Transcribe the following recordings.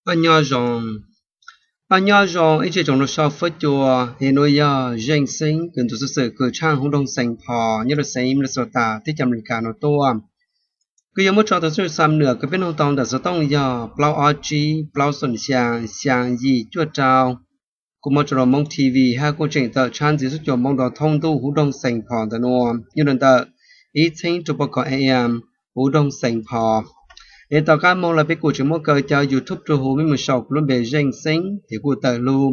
Paj nyob zoo, paj nyob zoo ib tsoom mloog rau saum huab cua. Es nuav yog Zeej Xeeb kws nthuav xuv xwm kws tshaaj huv doog Xeev Phos nyob rau xeev Minnesota teb chaws Amelikas nuav tuaj. Kuv yuav muab tso tau txuj xam nwam kws peb noog tau ntawm xov tooj yog plaub ob tsib plaub xoom xyaa xyaa yim cuaj rau. Kuv muab tso rau Moob T V hab kuj tseem tawm tshaab ntxiv xuab cua moos rau thoob ntuj huv doog Xeev Phos ntawm nuav nyob rau ntawm ib txheeb rua pua kaum A M huv doog Xeev Phos. Es tom qaab moog lawm peb kuj tseem muab kaw cov YouTube rua huv mej mus sau kuv lub npe Zeej Xeeb ces kuj tawm lug.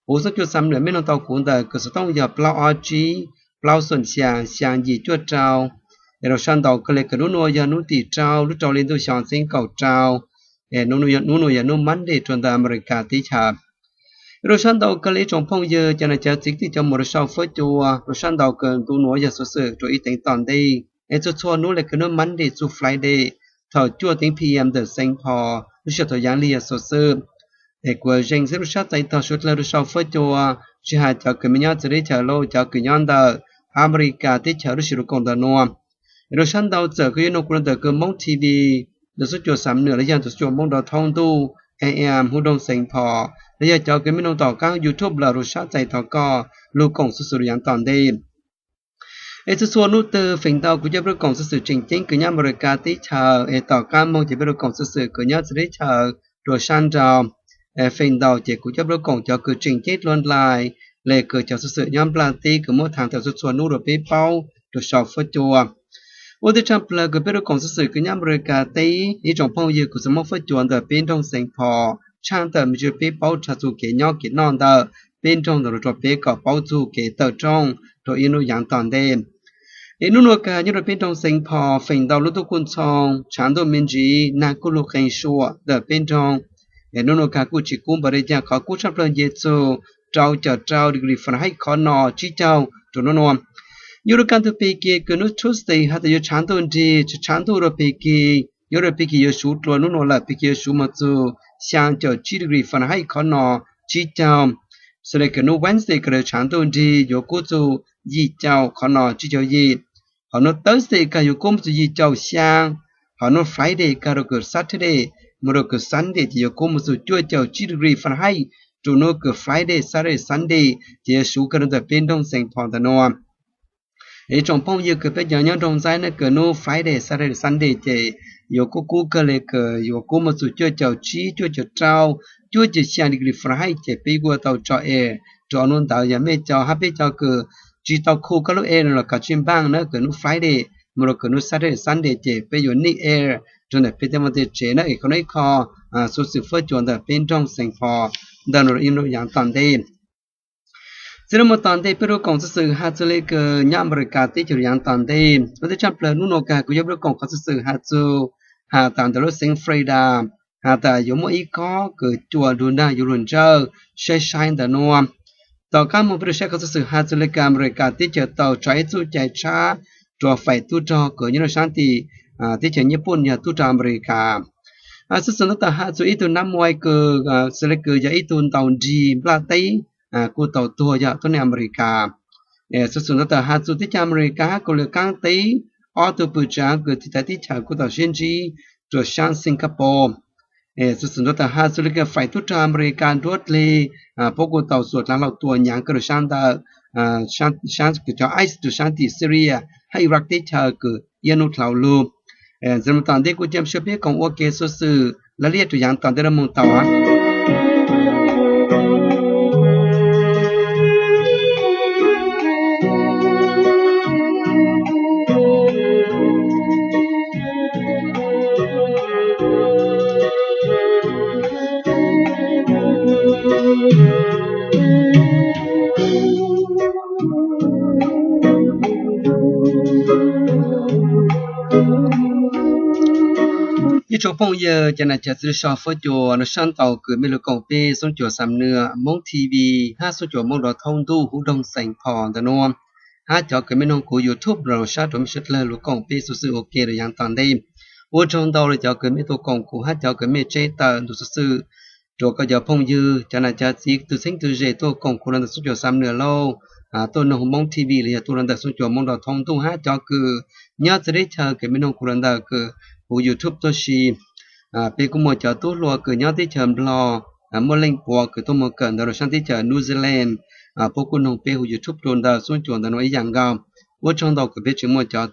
Huv xuab cua xam nwam mej noog tau kuv ntawm kws xov tooj yog plaub ob tsib plaub xoom xyaa xyaa yim cuaj rau. Es rau sab ntau kawg le kws nub nuav yog nub tim rau lub rau hli ntuj xyoo txheeb kaum rau. Es nub nuav yog nub Monday rua ntawm Amelikas teb chaws. Rau sab ntau kawg le ib tsoom phooj ywg cov nam cov txiv kwv tij cov muam rau saum huab cua, rau sab ntau kawg ntu nuav yog xuv xwm rua ib teev tom ntej. Es txhua txhua nub le kws nub Monday txug Friday thaum cuaj teev P M ntawm Xeev Phos lub sij hawm thaum yaav le yog xuv xwm. Es kuv Zeej Xeeb lub sab txais tog suav dlawg rau saum huab cua, tsis has cov kws mej nyob txawv teb chaws los cov kws nyob ntawm Amelikas teb chaws lub sij hawm koom ntawm nuav. Es rau sab ntau txawm kws yuav noog kuv rau ntawm kws Moob T V ntawm xuab cua xam nwam los yog ntawm xuab cua moos rau thoob ntuj A M huv doog Xeev Phos los yog cov kws mej noog tom qaab YouTube lawm rau sab txais tog koj lug koom xuv xwm rua yaav tom ntej. Es txhua txhua nub twg feem ntau kuv coj peb lug koom xuv xwm tseem ceeb kws nyob Amelikas teb chaws, es tom qaab moog ces peb lug koom xuv xwm kws nyob txawv teb chaws rua sab nrau. Feem ntau ces kuv coj peb lug koom cov kws tseem ceeb dlua nlais le kws cov xuv xwm nyob nplaj teb kws muab thaam tawm txhua txhua nub rua peb paub rua saum huab cua. Ua ntej tshaj plawg kws peb lug koom xuv xwm kws nyob Amelikas teb, ib tsoom phooj ywg kuv xaav muab huab cua ntawm peb nroog Xeev Phos tshaaj tawm me ntsis peb paub tshaj txug kev nyob kev noj ntawm peb nroog ntawm rua peb kom paub txug kev tawm rooj rua ib nub yaav tom ntej. Es nub nuav kag nyob rua peb nroog Xeev Phos feem ntau lub ntuj kuj ntxhoo, tshaav ntuj me ntsis, nag kuj lug qee suam ntawm peb nroog. Es nub nuav kag kuj tsis kub npaum le caag, qhov kub tshaj plawg nce txug rau caum rau degree Fahrenheit qhov no tsib caug rua nub nuav. Nyob rua kaj ntug pig kis kws nub Tuesday has tas yuav tshaav ntuj nrig, tshaav ntuj rua pig kis, nyob rua pig kis yuav suv dlua nub nuav lawm, pig kis yuav suv moog txug xyaa caum tsib degree Fahrenheit qhov no tsib caug. Xws le kws nub Wednesday kag yuav tshaav ntuj nrig yuav kub txug yim caum qhov no tsib caug yim. Hos nub Thursday kag yuav kub moog txug yim caum xyaa. Hos nub Friday kag rua kws Saturday moog rua kws Sunday ces yuav kub moog txug cuaj caum tsib degree Fahrenheit rua nub kws Friday, Saturday, Sunday ces yuav suv kag rua ntawm peb nroog Xeev Phos ntawm nuav. Ib tsoom phooj ywg kws peb cov nyob nroog Ntxaib na kws nub Friday, Saturday, Sunday ces yuav kub kub kag le kws yuav kub moog txug cuaj caum tsib, cuaj caum rau, cuaj caum xyaa degree Fahrenheit ces peb kuj tau tso air rua ob nub ntawd. Yog mej cov hab peb cov kws tsis tau khu koj lub air los kov tsij npaaj na kws nub Friday moog rua kws nub Saturday, Sunday ces peb yuav need air rua ntawm peb tej vaj tej tsev na. Es qhov no ib qho xuv xwm huab cua ntawm peb nroog Xeev Phos ntawm nuav rua ib nub yaav tom ntej. Txij nub moog tom ntej peb lug koom xuv xwm has txug le kws nyob Amelikas teb chaws rua yaav tom ntej. Ua ntej tshaj plawg nub nuav kag kuv yuav peb lug koom qhov xuv xwm has txug, has tas ntawm lub xeev Florida, has tas yuav muaj ib kob kws cua lug nag yuav lug ntsawj saib saib ntawm nuav. Tom qaab moog peb lug saib qhov xuv xwm has txug le kws Amelikas teb chaws tau tso ib txuj cai tshab rua faim tub rog kws nyob rua saab tim teb chaws Nyij Pooj yog tub rog Amelikas. Xuv xwm ntawd tau has txug ib tug nab muaj kws xws le kws yog ib tug ntaus nrig nplaj teb kuj tau tuag yog tuab neeg Amelikas. Xuv xwm ntawd tau has txug teb chaws Amelikas hab kaum lwm qaab teb ob tug pwm tsaav kws tiv thaiv teb chaws kuj tau sib ntsib rua saab Singapore. Xuv xwm ntawd tau has txug le kws faim tub rog Amelikas nruab dlig puab kuj tau xuas dlaav hlau tua nyaav kag rua saab ntawm saab kws cov ICE rua saab tim Syria hab Iraq teb chaws kws iab nub dlhau lug. Txij moog tom ntej kuv ca sua peb koom ua ke xuv xwm lawv liaj rua yaav tom ntej lug moog tau. Ib tsoom phooj ywg cov nam cov txiv rua saum huab cua, rua sab ntau kws mej lug koom peb xoob cuas xam nwam Moob TV hab xoob cuas Moob Rau Thaub Ntuj Hub Doog Xeev Phos ntawm nuav, hab cov kws mej noog kuv YouTube los rua sab rua mej suav dlawg lug koom peb xuv xwm ua ke rua yaav tom ntej. Ua tsaug ntau rua cov kws mej tuaj koom kuv hab cov kws mej tseb tawm ntu xuv xwm rua koj cov phooj ywg cov nam cov txiv tug txheeb tug ze tuaj koom kuv rua ntawm xoob cuas xam nwam lauj, tuaj noog Moob TV los yog tuaj rua ntawm xoob cuas Moob Rau Thaub Ntuj hab cov kws nyob txawv teb chaws kws mej noog kuv rua ntawm kws huv YouTube tuaj si. Peb kuj muaj cov tub hluas kws nyob teb chaws Nplog, muaj leej puav kws tuaj mus kawm ntawv rau saab teb chaws New Zealand. Puab kuj noog peb hu YouTube rua ntawm xub cuas ntawm nuav ib yaam nkaus. Ua tsaug ntau kws peb tseem muaj cov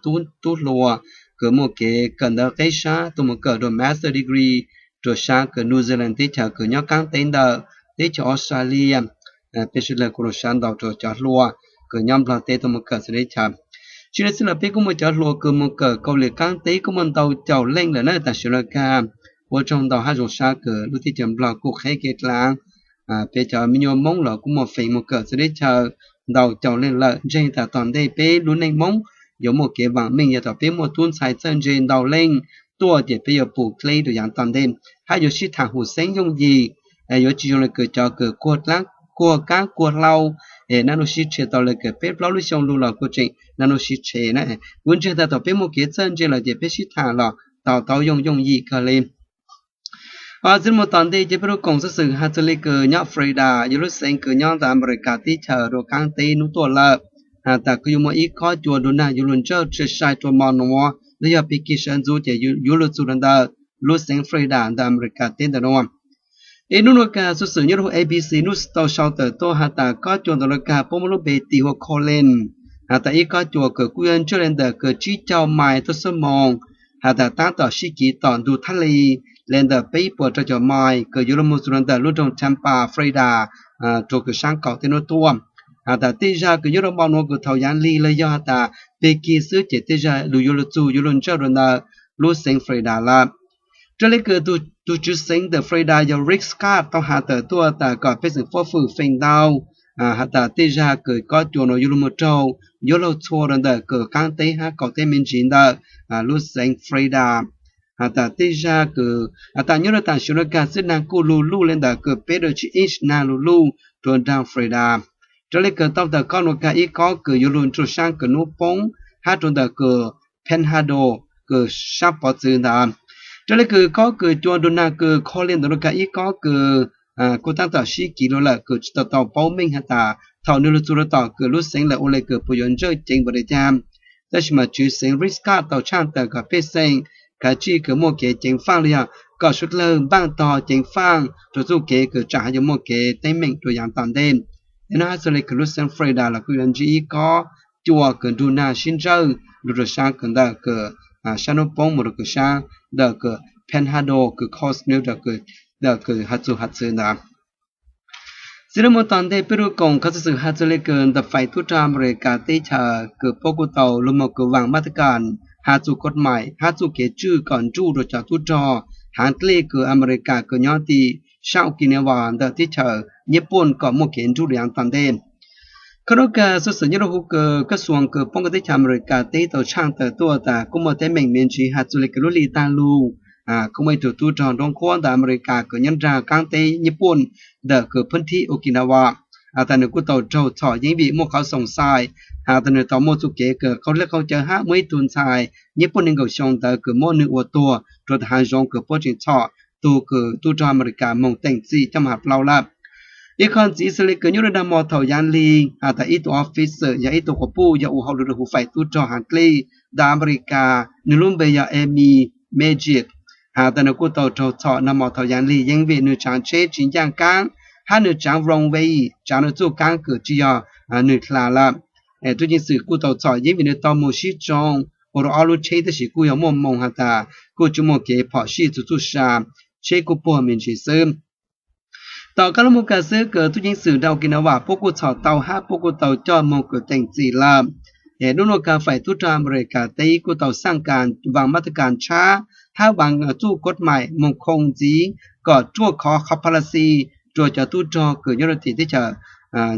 tub hluas kws muaj kev kawm ntawv qeb sab tuaj mus kawm rua master degree rua saab kws New Zealand teb chaws kws nyob qaab teb ntawm teb chaws Australia. Peb sawv dlawg kuj rua saab ntau rua cov hluas kws nyob Nplog teb tuaj mus kawm txhua teb chaws. Tsi le xwb los peb kuj muaj cov hluas kws mus kawm Kauslim qaab teb kuj muaj ntau caum leej lawm na tam sim nuav kag. Ua tsaug ntau hab zoo sab kws lub teb chaws Nplog kuj qheb kev dlaav. Peb cov me nyuam Moob los kuj muaj feem mus kawm txhua teb chaws ntau caum leej lawm. Ntseeg tas tom ntej peb lub neej Moob yuav muaj kev vaam meej yog thaum peb muaj tub ntxhais txawj ntse ntau leej tuaj ces peb yuav pum dleb rua yaav tom ntej hab yuav sib thaam huv xeeb yooj yim. Yuav tsi zoo le kws cov kws kuag kaab kuag hlau es naj nub sib tshev tau le kws peb plaub lub xyoo lug los kuj tseem naj nub sib tshev na. Kuv ntseeg tas thaum peb muaj kev txawj ntse lawm ces peb sib thaam los tau tau yooj yooj yim kawg le. Txij mus tom ntej ces peb lug koom xov xwm has txug le kws nyob Florida yog lub xeev kws nyob ntawm Amelikas teb chaws rua qaab teb nub tuaj lawm, has tas kuj yuav muaj ib kob cua nrug nag yuav lug ntsawj sai sai rua mo nuav los yog pig kig sawv ntxuv ces yuav lug txug rua ntawm lub xeev Florida ntawm Amelikas teb ntawm nuav. Ib nub nuav kag xov xwm nyob rua huv A B C nub tau sau tawm tuaj has tas kob cua ntawm nuav kag puab muab lub npe tis hu ua Colin, has tas ib kob cua kws kuj yuav ntsawj le ntawm kws tsib caug mais tug xuab moos, has tas taab tom sib kiv tom ntug thab li le ntawm peb puas rau caum mais kws yuav lug moog txug rua ntawm lub nroog Tampa, Florida rua kws saab kaum teb nub tuaj. Has tas tej zag kws nyob rua mo nuav kws thaum yaav lig los yog has tas pig kig xwb ces tej zag lug yuav lug txug yuav lug ntsawj rua ntawm lub xeev Florida lawm. Raws le kws tug tswv xeev ntawm Florida yog Rick Scott tau has tawm tuaj tas kom pej xeem fuab fwm feem ntau, has tas tej zag kws kob cua nuav yuav lug moog raug yuav lug txhua rua ntawm kws qaab teb hab kaum teb me ntsis ntawm lub xeev Florida. Has tas tej zag kws has tas nyob rua tam sim nuav kag xwb nag kuj lug luj le ntawm kws peb rua tsib inch nag lug luj rua nraag Florida. Raws le kws tau tawm kob nuav kag ib kob kws yuav lug nrug saab kws nub poob hab rua ntawm kws Panhandle kws saab pov txwv ntawd. Raws le kws kob kws cua nrug nag kws Colin ntawm nuav kag ib kob kws kuj taab tom sib kiv lug lawm kws tsi tau tau paub meej has tas thaum nwg lug txug rua tom kws lub xeev lawm ua le kws puas yuav ntsawj ceev npaum le caag. Tab sis mas tswv xeev Rick Scott tau tshaaj tawm kom pej xeem kav tsij kws muaj kev ceev faaj los yog kom suav dlawg npaaj tog ceev faaj rua txuj kev kws tsaam has yuav muaj kev teeb meem rua yaav tom ntej. Yog nuav has txug le kws lub xeev Florida los kuj yuav ntsib ib kob cua kws nrug nag sib ntsawj lug rua saab kws ntawm kws saab nub poob moog rua kws saab ntawm kws Panhandle kws coast nws ntawm kws has txug has txwv ntawd. Txij nuav moog tom ntej peb lug koom khov xov xwm has txug le kws ntawm faim tub rog Amelikas teb chaws kws puab kuj tau lug moog kws vaam mab tab kas has txug koj maim hab txuj kev tswj kom nruj rua cov tub rog haav dlej kws Amelikas kws nyob tim saab Okinawa ntawm teb chaws Nyij Pooj kom muaj kev nruj rua yaav tom ntej. Khov nuav kag xov xwm nyob rua huv kws kaj xuas kws poob kws teb chaws Amelikas teb tau tshaaj tawm tuaj tas kuj muaj teeb meem me ntsis has txug le kws lub hli taag lug kuj muaj ib tug tub rog nruab nqhuab ntawm Amelikas kws nyob nraag qaab teb Nyij Pooj ntawm kws phab thib Okinawa has tas nwg kuj tau raug txhom yeeb vim muaj qhov xoom xais has tas nwg tau muaj txuj kev kws qaug dlej qaug cawv hab muaj ib tug ntxhais Nyij Pooj neeg nkaum xyoo ntawd kws muab nwg ua tuag rua tag haav zoov kws puab tseem txhom tug kws tub rog Amelikas moog teem txim coj moog has plaub lawm. Ib qho ntxiv xws le kws nyob rua nraag mo thaum yaav lig has tas ib tug officer yog ib tug quas puj yog ua hauj lwm rua huv faim tub rog haav dlej ntawm Amelikas, nwg lub npe yog Amy Magic, has tas nwg kuj tau raug txhom nag mo thaum yaav lig yeeb vim nwg tsaav tsheb tsi ncaaj kaab hab nwg tsaav wrong way, tsaav nwg txuj kaab kws tsi yog nwg dlha lawm. Tub ceev xwm kuj tau txhom yeeb vim nwg tau moog sib tsoo ua rua ob lub tsheb tab sis kuj yog muaj moog has tas kuj tsi muaj kev phom sij txug txuj sa, tsheb kuj puag me ntsis xwb. Tom qab lub moog kag xwb kws tub ceev xwm nraag Okinawa puab kuj txhom tau hab puab kuj tau coj moog kws teem txim lawm. Es nub nuav kag faim tub rog Amelikas teb kuj tau xaaj kas vaam mab tab kas tshab hab vaam txuj koj maim moog khoo ntxiv kom ruaj khov qhov policy rua cov tub rog kws nyob rua tim teb chaws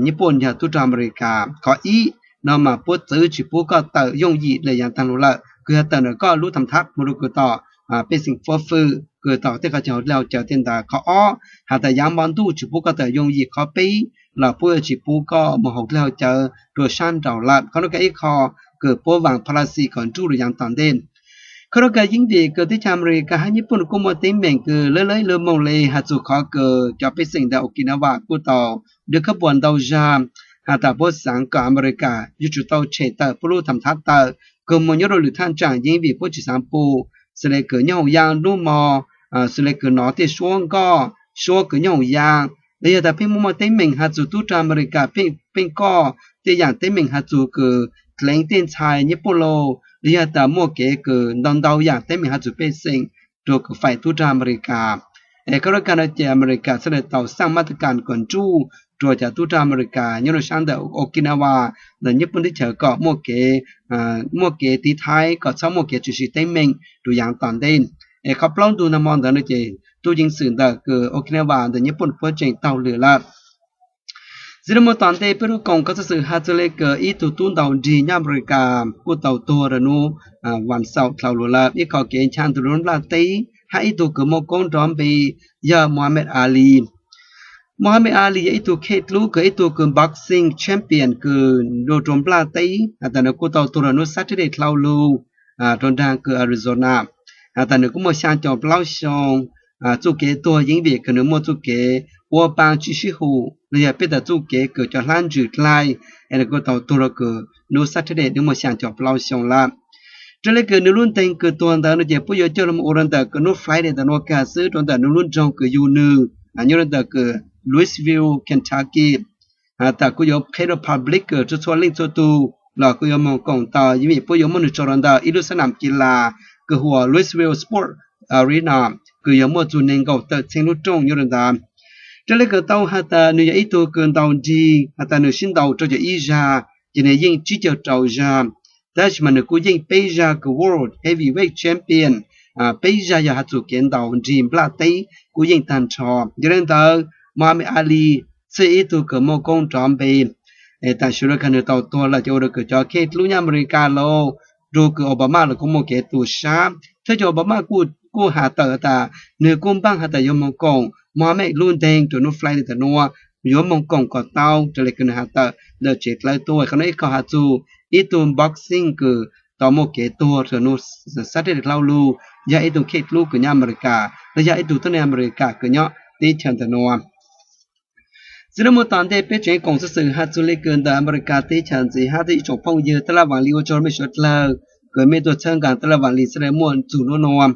Nyij Pooj yog tub rog Amelikas. Qhov ib no mas puab txwv tsi pub koj tawm yooj yim le yaav taag lug lawm, kws yog tawm ntawm koj lub tham thab moog rua kws tom pej xeem fuab fwm kws tom tej qhov chaw haus dlej haus cawv tej ntawd. Qhov ob has tas yaav mo ntuj tsi pub koj tawm yooj yim. Qhov peb los puab yuav tsi pub koj moog haus dlej haus cawv rua saab nraud lawm. Qhov nuav kag ib qho kws puab vaam policy kom nruj rua yaav tom ntej. Qhov nuav kag yeeb vim kws teb chaws Amelikas hab Nyij Pooj kuj muaj teeb meem kws lawv lawv lug moog le has txug qhov kws cov pej xeem ntawm Okinawa kuj tau dwb khab puas ntau zag has tas puab xaav kom Amelikas yuav tsum tau tshem tawm puab lub tham thab tawm kws moog nyob rua lwm thaaj tsaam yeeb vim puab tsi xaav pum xws le kws nyob hoom yaa nub mo xws li kws nov tej suab nkoj, suab kws nyob hauv yaj, los yog tas pheej muaj muaj teeb meem has txug tub rog Amelikas pheej nkoj tej yaam teeb meem has txug kws dleev tej ntxhais nyob puj lauj, los yog tas muaj kev kws ntau ntau yaam teeb meem has txug pej xeem rua kws faim tub rog Amelikas. Es koj lub kag no ces Amelikas txhaj le tau xaj mab tab kas kom nruj rua cov tub rog Amelikas nyob rua saab ntawm Okinawa ntawm nyob puj teb chaws kom muaj kev, muaj kev tiv thaiv kom txhob muaj kev tshwm sim teeb meem rua yaav tom ntej. Es qhov plaub ntug nag hmo ntawd no ces tub ceev xwm ntawm kws Okinawa ntawm nyob puj puab tseem taug lwm lawm. Txiv lub moog tom ntej peb lub koom koob xov xwm has txug le kws ib tug tub ntaus nrig nyob Amelikas kuj tau tuag rua nub vas xaum dlhau lug lawm ib qho kev ncha ntug lub nplaj teb hab ib tug kws muaj koob nrov npe yog Muhammad Ali. Muhammad Ali yog ib tug khej dlub kws ib tug kws boxing champion kws nrug rua nplaj teb has tas nws kuj tau tuag rua nub sab teb dlhau lug rua nraag kws Arizona has tas nws kuj muaj xyaa caum plaub xyoo. Txuj kev tuag yeej vim kws nws muaj txuj kev ua paa tsi sib hum los yog peb tas txuj kev kws cov hlab ntsws dlaig es nws kuj tau tuag rua kws nub sab teb nws muaj xyaa caum plaub xyoo lawm. Raws le kws nws lub nteeg kws tuag ntawd no ces puab yuav coj lug ua rua ntawm kws nub Friday ntawm nua kag xwb rua ntawm nws lub nroog kws yug nwg nyob rua ntawm kws Louisville, Kentucky. Has tas kuj yuav qheb rua public kws txhua txhua leej txhua tug los kuj yuav moog koom tau, yeej vim puab yuav muab nws tso rua ntawm ib lub xab nam kilas kws hu ua Louisville Sports Arena kws yog muaj txug neeg nkaum tawm txheeb lub rooj nyob rua ntawd. Raws le kws tau has tas nws yog ib tug kws ntaus nrig has tas nws sib ntaus rau caum ib zag ces nws yeej tsib caug rau zag, tab sis mas nws kuj yeej peb zag kws world heavyweight champion, peb zag yog has txug kev ntaus nrig nplaj teb kuj yeej tag nrho. Yog le ntawd Muhammad Ali txhaj ib tug kws muaj koob nrov npe. Tam sim no kag nws tau tuag lawm ces ua rua kws cov khej dlub nyob Amelikas los rua kws Obama los kuj muaj kev tu sab, thawj cov Obama kuj has tawm tas nws kuj npaaj has tas yuav moog koom Muhammad lub nteeg rua nub Friday ntawm nua, yuav moog koom kom tau raws le kws nws has tawm ntawm tsev dlawb tuab. Qhov no ib qho has txug ib tug boxing kws tau muaj kev tuag rua nub sab teb dlhau lug, yog ib tug khej dlub kws nyob Amelikas los yog ib tug tuab neeg Amelikas kws nyob teb chaws ntawm nua. Txiv lub moog tom ntej peb tseem koom xov xwm has txug le kws ntawm Amelikas teb chaws ntxiv hab tej ib tsoom phooj ywg, tab laj vaam li ua tsaug mej suav dlawg kws mej tuaj txhawb nqaa tab laj vaam li txhad le muaj txug nub nua.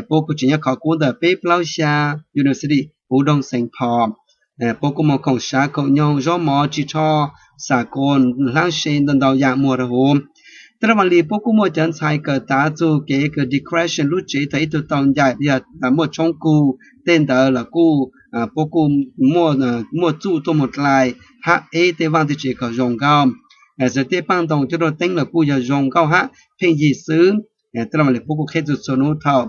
Puab kuj tseem nyob khov kub ntawm peb plaub xya university huv doog Saint Paul. Puab kuj muaj khoom sav khoom nyoog, zaub mov, ris tsho, xav koos, hlaab se, ntau ntau yaam muag rua huv. Tab laj vaam li puab kuj muaj cov ntxhais kawm tav txug kev kws decoration lub tsev thaum ib tug tau ncaim yog muaj tshoob kug tej ntawd los kuj puab kuj muaj txuj tuaj moog dlai hab eb tej vaaj tej tsev kom zoo nkauj. Txawm tej paaj ntoo coj rua teeb los kuj yog zoo nkauj hab pheej yig xwb. Tab laj vaam li puab kuj qheb txug txhua nub thaum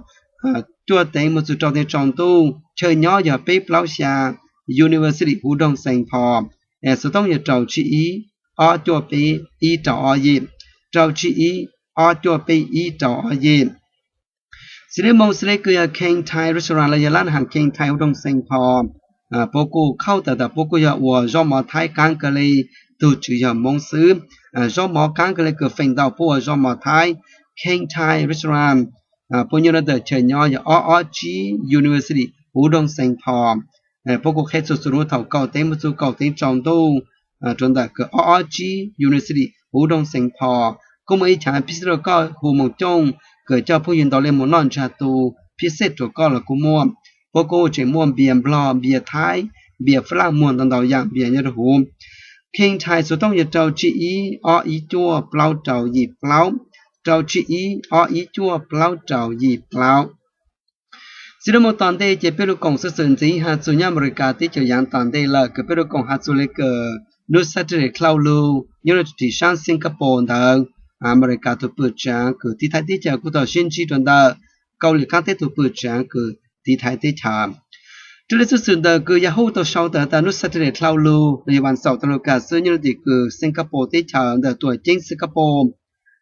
cuaj teev moog txug rau teev tsaus ntuj, chaw nyob yog peb plaub xya university huv doog Saint Paul. Xuv tooj yog rau tsib ib, ob cuaj peb, ib rau ob yim, rau tsib ib, ob cuaj peb, ib rau ob yim. Xws le moog xws le kws yog Khang Thai Restaurant los yog lab haam Khang Thai huv doog Saint Paul, puab kuj khauj tawm tas puab kuj yog ua zaub mov Thaib qaab kawg le, tug tswv yog Moob xwb. Zaub mov qaab kawg le kws feem ntau puab ua zaub mov Thaib. Khang Thai Restaurant puab nyob rau ntawm chaw nyob yog ob ob tsib university huv doog Saint Paul. Puab kuj qheb txug txhua nub thaum kaum teev moog txug kaum teev tsaus ntuj rua ntawm kws ob ob tsib university huv doog Saint Paul. Kuj muaj ib chav phij xej rua koj hu moog cooj kws coj phooj ywg ntau le moog noj ntsag tu, phij xej rua koj los kuj muaj. Puab kuj tseem muaj npias Nplog, npias Thaib, npias Fab Laj, muag ntau ntau yaam npias nyob rua huv. Khang Thai xuv tooj yog rau tsib ib, ob ib cuaj, plaub rau yim plaub, rau tsib ib, ob ib cuaj, plaub rau yim plaub. Xws le moog tom ntej ces peb lug koom xov xwm ntxiv has txug nyob Amelikas teb chaws yaav tom ntej lawm kws peb lug koom has txug le kws nub sab teb dlhau lug nyob rua tim saab Singapore ntawd, Amelikas tug pwm tsaav kws tiv thaiv teb chaws kuj tau sib ntsib rua ntawm Kauslim Qaab Teb tug pwm tsaav kws tiv thaiv teb chaws. Raws le xov xwm ntawm kws Yahoo tau sau tawm tas nub sab teb dlhau lug los yog vas xaum tau lug kag xwb nyob rua tim kws Singapore teb chaws ntawm tuam ceeb Singapore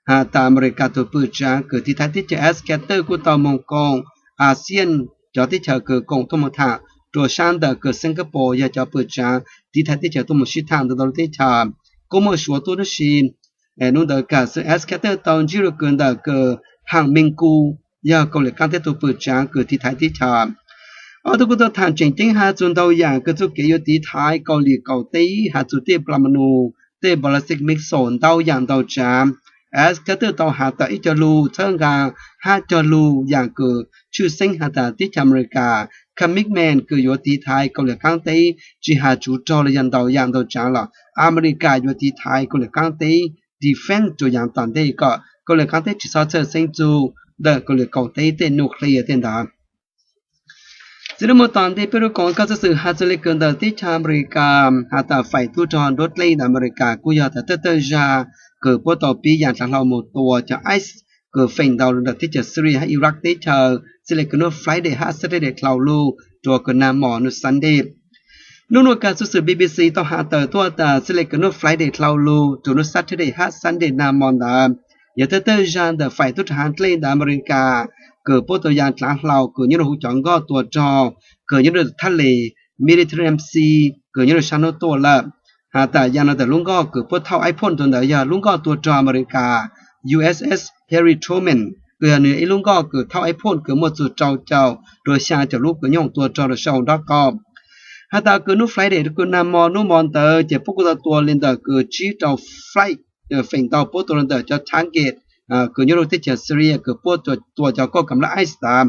has tas Amelikas tug pwm tsaav kws tiv thaiv teb chaws Ash Carter kuj tau moog koom ASEAN cov teb chaws kws koom tuaj moog thaam rua saab ntawm kws Singapore yog cov pwm tsaav tiv thaiv teb chaws tuaj moog sib thaam ntau ntau lub teb chaws, kuj muaj Suav tuaj nub si. Nub ntawd kag xwb Ash Carter tau ntsib rua kws ntawm kws Haam Min Ku, yog Kauslim Qaab Teb tug pwm tsaav kws tiv thaiv teb chaws. Ob tug kuj tau thaam tseem ceeb has txug ntau yaam kws txuj kev yuav tiv thaiv Kauslim Kaum Teb has txug tej pla ma nus, tej ballistic missile ntau yaam ntau tsaav. Ash Carter tau has tawm ib co lug txhawb nqaa hab cog lug yaam kws tshwj xeeb has tas teb chaws Amelikas commitment kws yuav tiv thaiv Kauslim Qaab Teb, tsi has tsuv rog los yog ntau yaam ntau tsaav los Amelikas yuav tiv thaiv Kauslim Qaab Teb defense rua yaav tom ntej kom Kauslim Qaab Teb tsi xob txhawj xeeb txug ntawm Kauslim Kaum Teb tej nuclear tej ntawd. Txiv lub muag tom ntej peb lub koom koj xov xwm has txug le kws ntawm teb chaws Amelikas has tas faim tub rog nruab dlej ntawm Amelikas kuj yog tas thawj thawj zag kws puab tau pib yaav dlaav hlau moog tua cov ISIS kws feem ntau rua ntawm teb chaws Syria hab Iraq teb chaws txij le kws nub Friday hab Saturday dlhau lug rua kws nag mos nub Sunday. Nub nuav kag xov xwm BBC tau has tawm tuaj tas txij le kws nub Friday dlhau lug rua nub Saturday hab Sunday nag mos ntawd yog thawj thawj zag ntawm faim tub rog haav dlej ntawm Amelikas kws puab tau yaav dlaav hlau kws nyob rua huv cov nkoj tua rog kws nyob rua thaj le Mediterranean Sea kws nyob rua saab nub tuaj lawm. Has tas yaav nuav ntawm lub nkoj kws puab thauj ib phooj rua ntawd yog lub nkoj tua rog Amelikas USS Harry Truman kws yog nwg ib lub nkoj kws thauj ib phooj kws muaj txug rau caum rua xyaa caum lub kws nyob tua rog rua sau nraub qaum. Has tas kws nub Friday kws nag mos nub mos ntawd ces puab kuj tau tua le ntawm kws tsib rau flight, feem ntau puab tua le ntawm cov target kws nyob rua teb chaws Syria kws puab tua cov koj kam lab ISIS tas.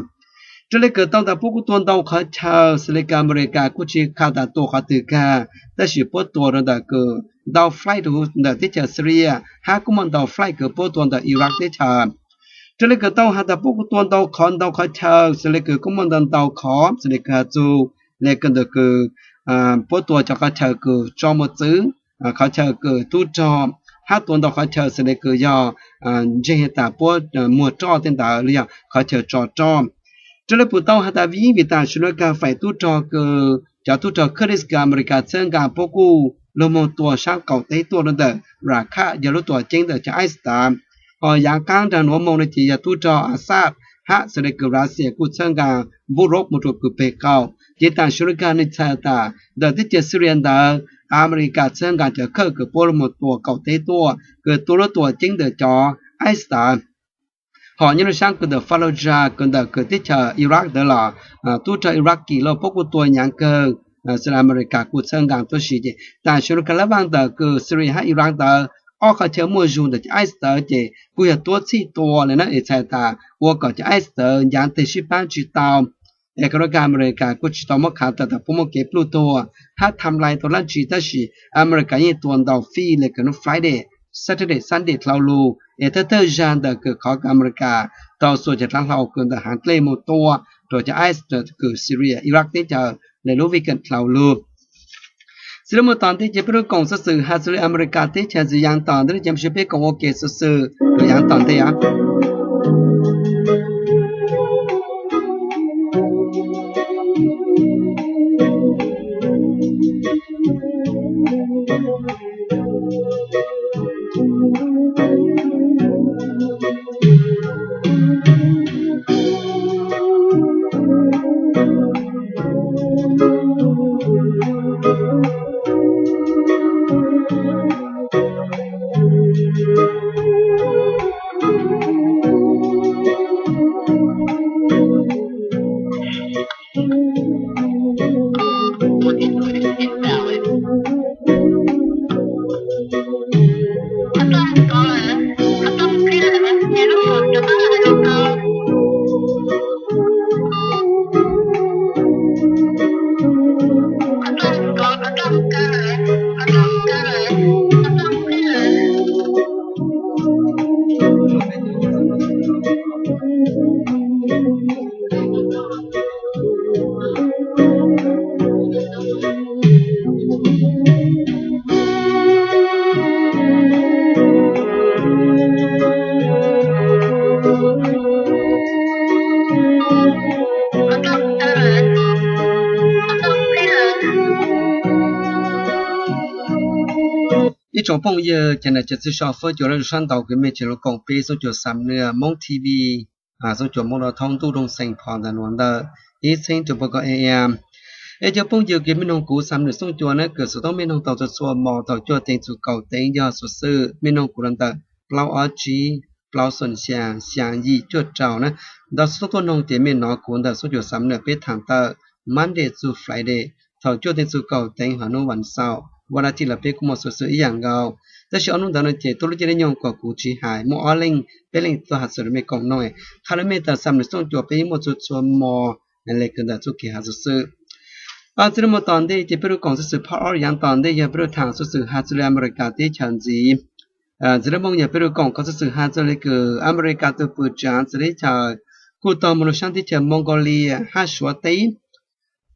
Raws le kws tau ntawd puab kuj tua ntau qhov chaw xws le kws Amelikas kuj tsi kha tas tua qhov twg kag, tab sis puab tua rua ntawm kws ntau flight rua huv ntawm teb chaws Syria hab kuj muaj ntau flight kws puab tua ntawm Iraq teb chaws. Raws le kws tau has tas puab kuj tua ntau qhov ntau qhov chaw xws le kws kuj muaj ntau ntau qhov xws le kws has txug le kws ntawm kws puab tua cov qhov chaw kws tso mos txwv, qhov chaw kws tub rog, hab tua ntau qhov chaw xws le kws yog ntseeg has tas puab muag roj tej ntawd los yog qhov chaw tso roj. Raws le puab tau has tas vim vim tam sim nuav kag faim tub rog kws cov tub rog Kurdish kws Amelikas txhawb nkaas puab kuj lug moog tua saab qaum teb tuaj rua ntawm Raqqa yog lub tuam ceeb ntawm cov ISIS tas. Ho yaav qaab nraag nuav moog no ces yog tub rog Assad hab xws le kws Russia kuj txhawb nkaas npuv rov moog rua kws peg qaum. Ces tam sim nuav kag nwg txhais tas ntawm teb chaws Syria ntawd Amelikas txhawb nkaas cov khawj kws puab lug moog tua qaum teb tuaj kws tua lub tuam ceeb ntawm cov ISIS tas. Ho nyob rua saab kws ntawm Fallujah kws ntawm kws teb chaws Iraq ntawd los tub rog Iraqi los puab kuj tua nyaav kawg, xws le Amelikas kuj txhawb nkaas tuab si ces tam sim nuav kag lab vaaj ntawm kws Syria hab Iraq ntawd ob qhov chaw muaj zug ntawm cov ISIS ntawd ces kuj yog tuab txhij tua le na es txhais tas ua kom cov ISIS ntawd nyaav teg sib paab tsi tau. Es kag nuav kag Amelikas kuj tsi tau muab khav tawm tas puab muaj kev pluj tuag hab tham lais tau dlaab tsi tab sis Amelikas yeej tua ntau fij le kws nub Friday, Saturday, Sunday dlhau lug es thawj thawj zag ntawm kws qhov kws Amelikas tau xuas cov dlaav hlau kws ntawm haav dlej moog tua rua cov ISIS kws Syria, Iraq teb chaws le lub weekend dlhau lug. Xws le muaj tom ntej ces peb lub koom xov xwm has xws le Amelikas teb chaws ntxiv yaav tom ntej no ces mus sib peb koom ua ke xov xwm kws yaav tom ntej os. Ib tsoom phooj ywg, ces nam tsis txwj so fab cuam laj sab ntau kws mej tseem lug koom peb xooj cuam xam nwj Moob TV, xooj cuam Moob Dau Thoob Ntuj Doog Xeem Phos ntawm nuav ntawm ib txheeb rua puab koj ea. Es cov phooj ywg kws mej noog kuv xam nwj xooj cuam na kws xuv toob mej noog tau txhua txhua mo thaum cuaj teev txug kaum teev yog xuv xwm mej noog kuv los ntawm plaub ob tsib plaub xoom xyaa xyaa yim cuaj rau na. Ntau xuv toob tuaj noog ces mej nov kuv ntawm xooj cuam xam nwj peb thaam tawm Monday txug Friday thaum cuaj teev txug kaum teev hov nub vas xaum. Vaj Dab Tij los peb kuj muaj xov xwm ib yam nkaus. Tab sis ob hnub ntawd no ces tuaj lub caij lub nyoog kom kuv tsis hais, muaj ob leej peb leej tuaj has xov rau mej koom mloog. Qha rau mej tas xam nws xooj cua peb muaj txhua txhua mo le kws ntawm txuj kev has xov xwm. Txiv dab moog tom ntej ces peb lug koom xov xwm phab ob yaav tom ntej yog peb lug thaam xov xwm has txug le Amelikas teb chaws ntxiv. Txiv dab moog yog peb lug koom qhov xov xwm has txug le kws Amelikas tug pwm tsaav txawv teb chaws kuj tau moog lug saab teb chaws Mongolia hab Suav teb.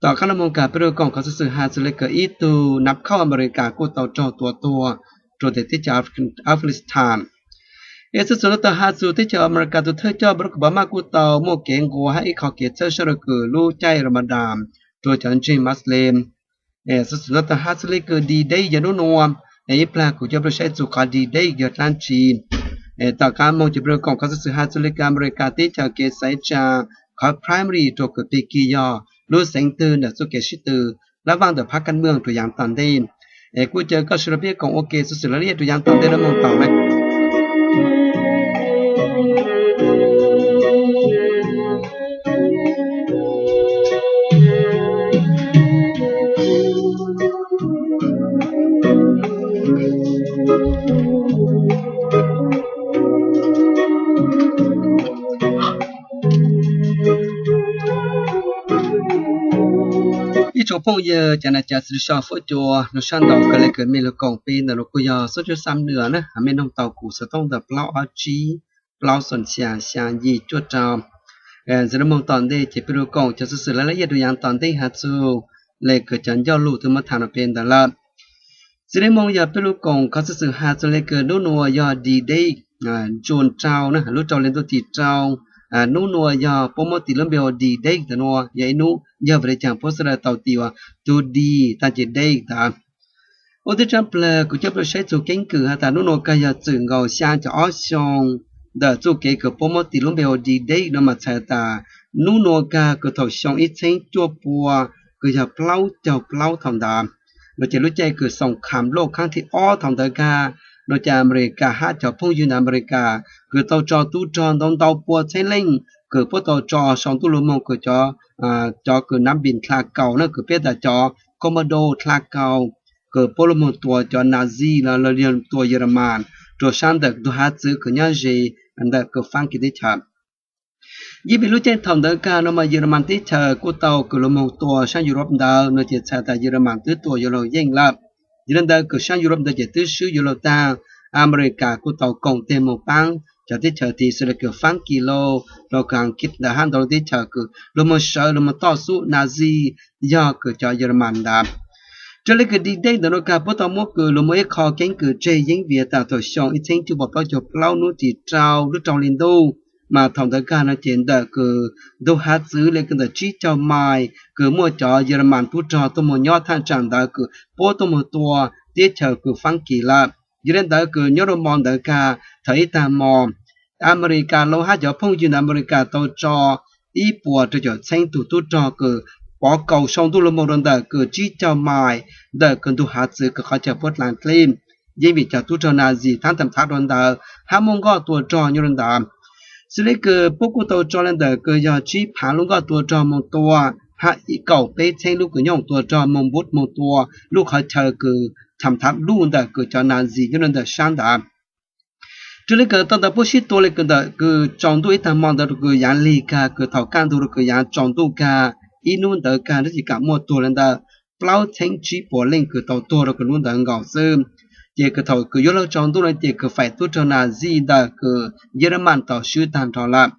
Tom qaab lug moog kag peb lug koom qhov xov xwm has txug le kws ib tug nav khauj Amelikas kuj tau raug tua tuag rua ntawm teb chaws Afghanistan. Es xov xwm nuav tau has txug teb chaws Amelikas tug thawj coj Barack Obama kuj tau muaj kev nqua hab ib qhov kev txhawb sab rua kws lub caij Ramadan rua cov ntseeg Muslim. Xov xwm nuav tau has txug le kws D-Day yog nub nua. Ib plag kuv coj peb saib txug qhov D-Day yog dlaab tsi. Tom qaab moog ces peb lug koom qhov xov xwm has txug le kws Amelikas teb chaws kev xaiv tsaa qhov primary rua kws pig kig yog lub xeev twg ntawm txuj kev sib tw lab vaaj ntawm phab kaj mwj rua yaav tom ntej. Es kuj caw koj sawv daws peb koom ua ke xov xwm laj laj rua yaav tom ntej dab moog tau le. Ib tsoom phooj ywg cov nam cov txiv sawv daws fuab cua nug sab ntau kawg le kws mej lug koom peb ntawm nuav kuj yog xob cuab xam nwm na, mej noog tau kuv xov tooj ntawm plaub ob tsib plaub xoom xyaa xyaa yim cuaj rau. Ntxiv lub moog tom ntej ces peb lug koom cov xov xwm laj laj rua yaav tom ntej has txug le kws cov ncauj lug twb muab thaam rua peb ntawd lawm. Ntxiv lub moog yog peb lug koom qhov xov xwm has txug le kws nub nua yog D-Day, June rau na, lub rau le ntuj tim rau. Nub nua yog puab muab tis lub npe ua D-Day ntawm nua yog ib nub yog vim le caag puab xav le tau tis ua tug D taag ces day ntawd. Ua ntej tshaj plawg kuv coj peb saib txug keeb kwm has tas nub nua kag yog txwm nkaus xyaa caum ob xyoo ntawm txuj kev kws puab muab tis lub npe ua D-Day no mas txhais tas nub nua kag kws thaum xyoo ib txheeb cuaj pua kws yog plaub caug plaub thaum ntawd no ces lub caij kws xoom kham loj khaab thib ob thaum ntawd kag no ces Amelikas hab cov phooj ywg ntawm Amelikas kws tau tso tub rog ntau ntau pua txheeb leej kws puab tau tso sau ntuj lug moog kws cov, cov kws nav npis dlha kaus na kws peb tas cov commando dlha kaus kws puab lug moog tua cov Nazi los yog tua Yelamas rua saab ntawm ntug hav txwv kws nyob ze ntawm kws Faab Kis teb chaws. Yeej vim lub caij thaum ntawd kag no mas Yelamas teb chaws kuj tau kws lug moog tua saab Europe ntawd no ces txhais tas Yelamas twb tua yuav luag yeej lawm. Yog le ntawd kws saab Europe ntawd ces twb swb yuav luag taag. Amelikas kuj tau koom teg moog paab cov teb chaws tid xws le kws Faab Kis lauj, los kws Ankit ntawd hab ntau lub teb chaws kws lug moog sawv lug moog toj xub Nazi yog kws cov Yelamas ntawd. Raws le kws D-Day ntawm nua kag puab tau muab kws lug muaj ib qho keeb kwm tseg yeeb vim tas thaum xyoo ib txheeb cuaj pua plaub caug plaub nub tim rau lub rau le ntuj mas thaum ntawd kag no ces ntawm kws ntug hav txwv le kws ntawm tsib caug mais kws muaj cov Yelamas tub rog tuaj moog nyob thaaj tsaam ntawd kws puab tuaj moog tua teb chaws kws Faab Kis lawm. Yog le ntawd kws nyob rua mo ntawd kag thaum ib taag mo Amelikas lauj hab cov phooj ywg ntawm Amelikas tau tso ib puas rau caum txheeb tug tub rog kws pov kaus sau ntuj lug moog rua ntawm kws tsib caug mais ntawm kws ntug hav txwv kws qhov chaw puab dlaav dlej. Yeej vim cov tub rog Nazi thaab tham thav rua ntawd hab muaj nkoj tua rog nyob rua ntawd. Xws le kws puab kuj tau tso le ntawm kws yog tsib phaav lub nkoj tua rog moog tua hab kaum peb txheeb lub kws nyooj tua rog moog npub moog tua lub qhov chaw kws tham thav luj ntawm kws cov Nazi nyob rua ntawm saab ntawd. Raws le kws tau ntawd puab sib tua le kws ntawm kws tsaus ntuj ib taag mo ntawd rua kws yaav lig kag kws thaum kaj ntug rua kws yaav tsaus ntuj kag ib nub ntawd kag nub ces kam muaj tuag le ntawm plaub txheeb tsib puas leej kws tau tuag rua kws nub ntawd nkaus xwb. Ces kws thaum kws yuav luag tsaus ntuj no ces kws faim tub rog Nazi ntawm kws Yelamas tau swb taag nrho lawm.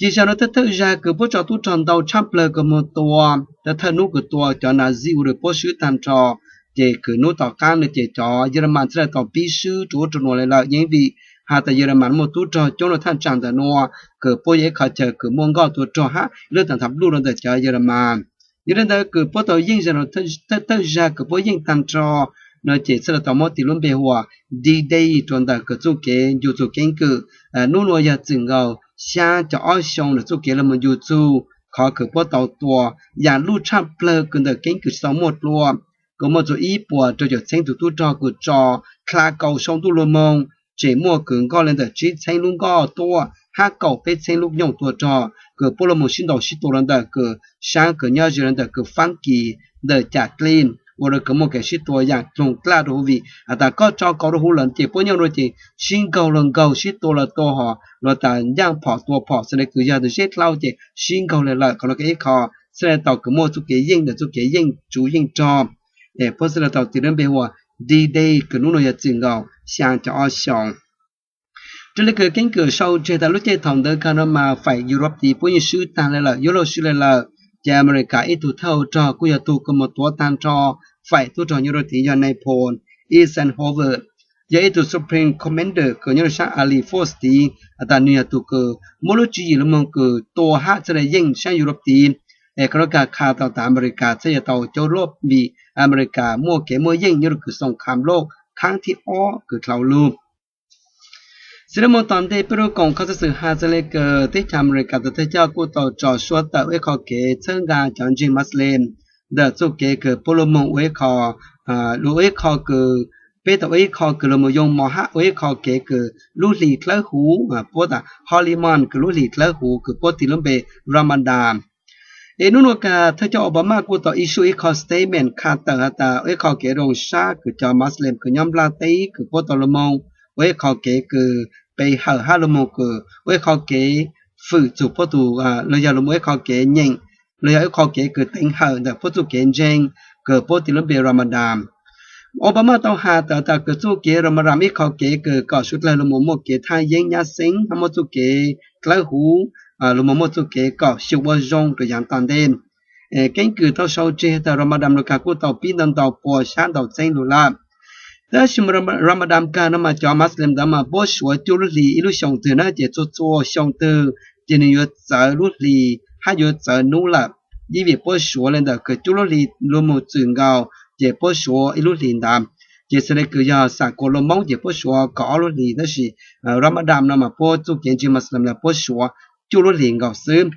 Ces zaum no thawj thawj zag kws puab tso tub rog ntau tshaj plawg kws moog tua, thawj nub kws tua cov Nazi ua rua puab swb taag nrho, ces kws nub tom qaab no ces cov Yelamas txhaj le tau pib swb rua ub rua nuav le lawm. Yeej vim has tas Yelamas muaj tub rog coob rua thaaj tsaam ntawm nua, kws puab yog ib qhov chaw kws muaj nkoj tua rog hab lub taag tham luj rua ntawm cov Yelamas. Yog le ntawd kws puab tau yeej zaum no thawj thawj zag kws puab yeej taag nrho no ces txhaj le tau muab tis lub npe hu ua D-Day rua ntawm kws txuj kev ncu txug keeb kwm nub nua yog txwm nkaus xyaa caum ob xyoo ntawm txuj kev lug moog ncu txug qhov kws puab tau tua yaam luj tshaj plawg kws ntawm keeb kwm tsis tau muaj dlua, kws muaj txug ib puas rau caum txheeb tug tub rog kws tso dlha kaus sau ntuj lug moog, tseem muaj kws nkoj le ntawm tsib txheeb lub nkoj tuaj hab kaum peb txheeb lub nyooj tua rog kws puab lug moog sib ntaus sib tua rua ntawm kws saab kws nyob ze le ntawm kws Faab Kis ntawm cam dlej. ua rau kws muaj kev sib tua yaam dloog dlaj rau huv vim has tas koj tso kauv rau huv lawm ces puab nyob rua ces sib nkaug los nkaug, sib tua los tua, hos luag tas ncaaj phom tua phom, xws le kws yog tus zeb dlhau ces sib nkaug le lawm. Qhov nuav kws ib qho xwb le tau kws muaj txuj kev yeej ntawm txuj kev yeej tsuv yeej rog, puab xwb le tau tis lub npe hu ua D-Day kws nub nua yog txwm nkaus xyaa caum ob xyoos. Raws le kws keeb kwm sau tseg tas lub caij thaum ntawd kag no mas faim Europe tid puab yeej swb taag le lawm, yuav luag swb le lawm. Ces America ib tug thawj hauv rog kuj yog tug kws moog tuav taag nrho faim tub rog nyob rua tid yog Napoleon Eisenhower, yog ib tug Supreme Commander kws nyob rua saab Allied Force tid, has tas nwg yog tug kws muab lub tswv yim lug moog kws tua hab txhaj le yeej saab Europe tid. Es qhov nuav kag qha tau tas America txhaj yuav tau cuab luaj vim America muaj kev muaj yeej nyob rua kws xoo kham loj khaab thib ob kws dlhau lug. Xws le moog tom ntej peb lug koom qhov xov xwm has txog le kws teb chaws America tau thawj coj kuj tau tso suab tawm ua ib qho kev txhawb nqa cov ntseeg Muslim ntawm txuj kev kws puab lug moog ua ib qho, ua ib qho kws peb tau ua ib qho kws lug moog yoo mov hab ua ib qho kev kws lub hlis dlawb huv, puab tas Holy Month kws lub hlis dlawb huv kws puab tis lub npe Ramadan. Es nub nua kag thawj coj Obama kuj tau issue ib qho statement qha tawm has tas ua ib qho kev zoo sab kws cov Muslim kws nyob nplaj teb kws puab tau lug moog ua ib qho kev kws pe hawm hab lug moog kws ua ib qho kev fwm txug puab tug, los yog lug moog ua ib qho kev nyeem, los yog ib qho kev kws teev hawm ntawm puab txuj kev ntseeg kws puab tis lub npe Ramadan. Obama tau has tawm tas kws txuj kev Ramadan ib qho kev kws kom suav dlawg lug moog muaj kev thaj yeeb nyab xeeb hab muaj txuj kev dlawb huv, lug moog muaj txuj kev kom xyum ua zoo rua yaav tom ntej. Keeb kwm tau sau tseg tas Ramadan nua kag kuj tau pib ntau ntau pua sab ntau txheeb lug lawm. Tab sis Ramadan kag no mas cov Muslim ntawd mas puab suav cuaj lub hlis ib lub xyoo twg na ces txhua txhua xyoo twg ces nwg yuav txawv lub hlis hab yuav txawv nub lawm. Yeej vim puab suav le ntawm kws cuaj lub hlis lug moog txwm nkaus ces puab suav ib lub hlis ntawd. Ces xws le kws yog xam kuas lua Moob ces puab suav kaum ob lub hlis, tab sis Ramadan no mas puab txuj kev ntseeg Muslim los puab suav cuaj lub hlis nkaus xwb.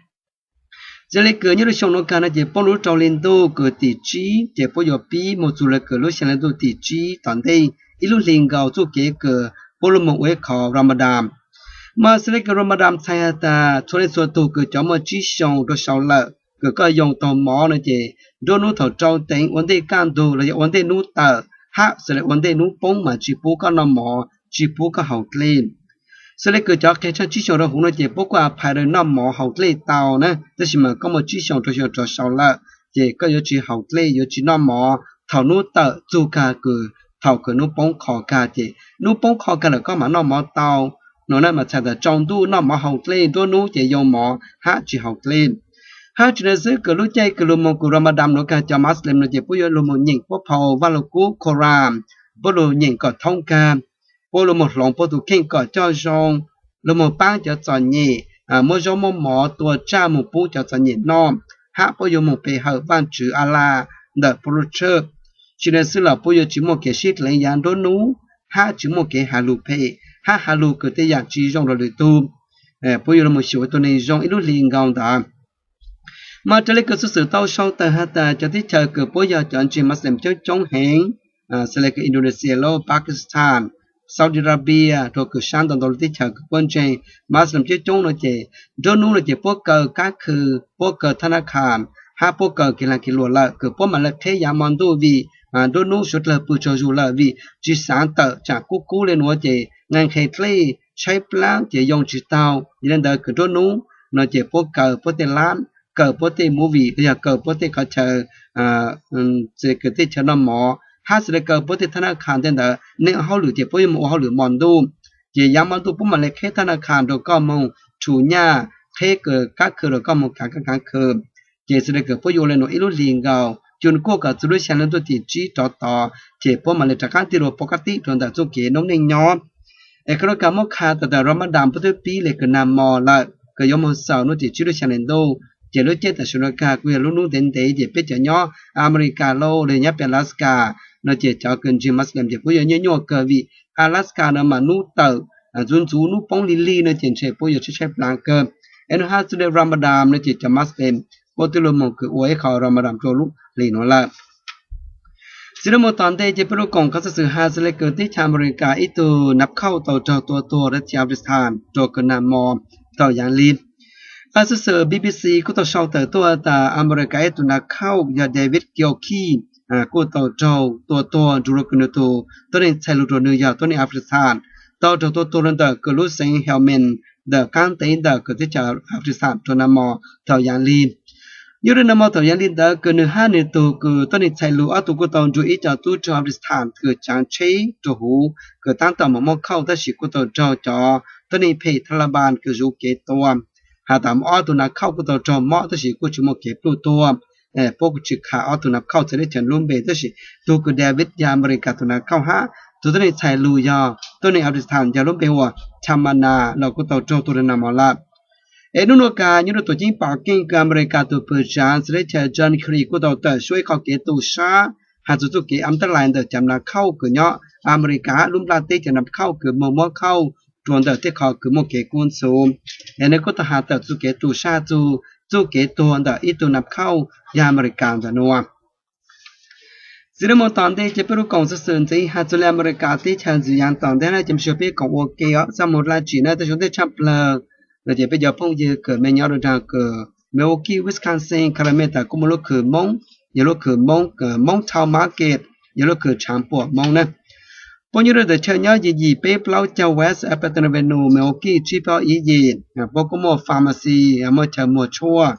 Xws le kws nyob lub xyoo nua kag no ces puab lub rau hli ntuj kws tim tsib ces puab yuav pib moog txug le kws lub xyaa hli ntuj tim tsib tom ntej ib lub hlis nkaus txuj kev kws puab lub moog ua ib qho Ramadan. Mas xws le kws Ramadan txhais has tas txhua leej txhua tug kws cov muaj tsib xyoos rua sau lawm kws koj yoo taug mov no ces nruab nub thaum rau teev ua ntej kaj ntug los yog ua ntej nub tawm hab xws le ua ntej nub poob mas tsi pub koj noj mov tsi pub koj haus dlej. Xws le kws cov qeg tshaaj tsib xyoos rua huv no ces puab kuj a phais rua noj mov haus dlej tau na, tab sis mas koj muaj tsib xyoos rau xyoo rov sau lawm ces koj yuav tsi haus dlej yuav tsi noj mov thaum nub tawm txug kag kws thaum kws nub poob qho kag ces nub poob qho kag lawm koj mam noj mov tau no na. Mas txhais tas tsaus ntuj noj mov haus dlej, nruab nub ces yoo mov hab tsi haus dlej. Hab tsi le xwb kws lub caij kws lug moog kws Ramadan nua kag cov Muslim no ces puab yuav lug moog nyeem puab phau Vaj Lug Kub Quran, puab lug nyeem kom thoob kag, puab lug moog hloov puab tug kheej kom coj zoo, lug moog paab cov txom nyem, muab zaub muab mov tua tsaj moog pub cov txom nyem noj, hab puab yuav moog pe hawm Vaajtswv Alaa ntawm puab lub tshawj. Tsi le xwb los puab yuav tsi muaj kev sib dleev yaav nruab nub, hab tsi muaj kev has lug phem hab has lug kws tej yaam tsi zoo rua lwm tug. Puab yuav lug moog xyum ua tug neeg zoo ib lub hli nkaus ntawd. Mas raws le kws xuv xwm tau sau tawm has tas cov teb chaws kws puab yog cov ntseeg Muslim coob coob heev, xws le kws Indonesia lub Pakistan, Saudi Arabia, rua kws sab ntau ntau lub teb chaws kws puab ntseeg Muslim coob coob no ces nruab nub no ces puab kaw kab khw, puab kaw tha na kha, hab puab kaw kev lag kev luam lawm kws puab mam le qheb yaav mo ntuj vim nruab nub suav dlawg pw tsaug zug lawm vim tsi xaav tawm tsaam kub kub le nuav ces nqee nqhe dlej tshaib plaab ces yoo tsi taug. Yog le ntawd kws nruab nub no ces puab kaw puab tej lab, kaw puab tej movie los yog kaw puab tej qhov chaw, kws tej chaw noj mov, hab xws le kaw puab tej tha na kha tej ntawd. Neeg ua hauj lwm ces puab yuav moog ua hauj lwm mo ntuj, ces yaav mo ntuj puab mam le qheb tha na kha rua koj moog rhu nyaj, qheb kab khw rua koj moog kaav kab kaav khw. Ces xws le kws puab yuav ua le nuav ib lub hli nkaus, cu kuaj kom txug lub xyaa hli ntuj tim tsib rov tod ces puab mam le rov qaab tig lug pov kab tib rua ntawm txuj kev noob neej nyob. Es koj lub kag muab kha tas tas Ramadan puab twb pib le kws nag mo lawm kws yuav moog xaus nub tim tsib lub xyaa hli ntuj, ces lub caij tam sim nuav kag kuj yog lub nub ntev ntev ces peb cov nyob America los yog nyob peb Alaska no ces cov kws ntseeg Muslim ces puab yuav nyuaj nyuaj kawg vim Alaska no mas nub tawm ntxuv ntxuv nub poob lig lig no ces ntshe puab yuav tshaib tshaib plab kawg. Es nub hab xws le Ramadan no ces cov Muslim puab twb lug moog kws ua ib qho Ramadan rua lub hli nuav lawm. Xws le moog tom ntej ces peb lug koom qhov xov xwm has xws le kws teb chaws America ib tug nav khauj tau raug tua tuag rua teb chaws Afghanistan rua kws nag mo tau yaav li. Qhov xov xwm B B C kuj tau sau tawm tuaj tas America ib tug nav khauj yog David Gilkey kuj tau raug tua tuag nrug rua kws nwg tug tuab neeg txhais lug rua nwg yog tuab neeg Afghanistan, tau raug tua tuag rua ntawm kws lub xeev Helmand ntawm qaab teb ntawm kws teb chaws Afghanistan rua nag mo thaum yaav li. Nyob rua nag mo thaum yaav li ntawd kws nwg hab nwg tug kws tuab neeg txhais lug ob tug kuj tau nrug ib co tub rog Afghanistan kws tsaav tsheb rua huv kws taab tom moog muab khauj tab sis kuj tau raug cov tuab neeg phem Taliban kws zuv kev tua. Has tas ob tug nav khauj kuj tau raug mob tab sis kuj tsi muaj kev pluj tuag. Puab kuj tsi qha ob tug nav khauj txawv teb chaws lub npe tab sis tug kws David yog Amelikas tug nav khauj hab tug tuab neeg txhais lug yog tuab neeg Afghanistan yog lub npe hu ua Tamana los kuj tau raug tua rua nag mo lawm. Es nub nuav kag nyob rua tuam ceeb Peking kws Amelikas tug pwg tsaav xws teb chaws John Kerry kuj tau tawm suab ib qho kev tu sab has txug txuj kev am tab lais ntawm cov nav khauj kws nyob Amelikas hab lub nplaj teb cov nav khauj kws moog muab khauj rua ntawm tej qho kws muaj kev kub ntxhuv. Es nwg kuj tau has tawm txuj kev tu sab txug txuj kev tuag ntawm ib tug nav khauj yog Amelikas ntawm nuav. Txiv lub moog tom ntej ces peb lub koom xov xwm ntxiv has txug le Amelikas teb chaws ntxiv yaav tom ntej na ces moog sua peb koom ua ke os, txaj muag dlaab tsi na, tej zoo tej tshaj plawg los ces peb cov phooj ywg kws mej nyob rua nraag kws Milwaukee, Wisconsin, Canada tas kuj muaj lub khw Moob, yog lub khw Moob, Moob Town Market, yog lub khw tshaav puam Moob na. Puab nyob rua ntawm chaw nyob yim yim peb plaub caug West Appleton Avenue, Milwaukee tsib plaub ib yim. Puab kuj muaj pharmacy, muaj chaw muag tshuaj,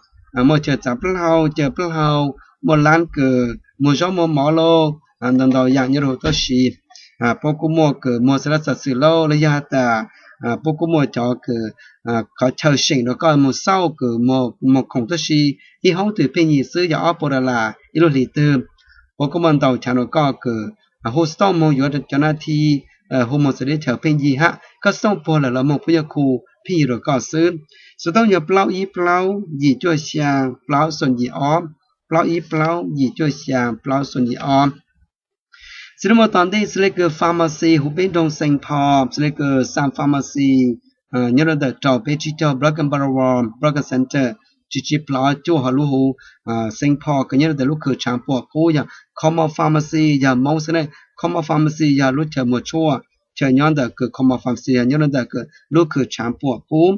muaj chaw txav plaub hau, caw plaub hau, muaj laab kws muag zaub muag mov lauj, ntau ntau yaam nyob rua huv tuab si. Puab kuj muaj kws muag xav lab xav xwm lauj los yog has tas puab kuj muaj cov kws qhov chaw seem rua koj muag xauj kws muag khoom tuab si, ib hoob twg pheej yig xwb yog ob puas dollar ib lub hlis twg. Puab kuj muaj ntau chav rua koj kws hu xov tooj moog yuav cov nav thi, hu moog xav teb chaws pheej yig hab koj xov tooj puag lawm los moog puab yuav khu pheej yig rua koj xwb. Xov tooj yog plaub ib plaub yim cuaj xyaa plaub xoom yim ob, plaub ib plaub yim cuaj xyaa plaub xoom yim ob. Txiv lub moog tom ntej xws le kws pharmacy huv peb nroog Saint Paul, xws le kws Sun Pharmacy nyob rua ntawm rau peb tsib caug Brooklyn Boulevard, Brooklyn Center, tsib tsib plaub cuaj, ho lub huv Saint Paul kws nyob rua ntawm lub khw tshaav puam qub yog Cuomo Pharmacy yog Moob xwb na. Cuomo Pharmacy yog lub chaw muag tshuaj, chaw nyob ntawm kws Cuomo Pharmacy yog nyob rua ntawm kws lub khw tshaav puam qub.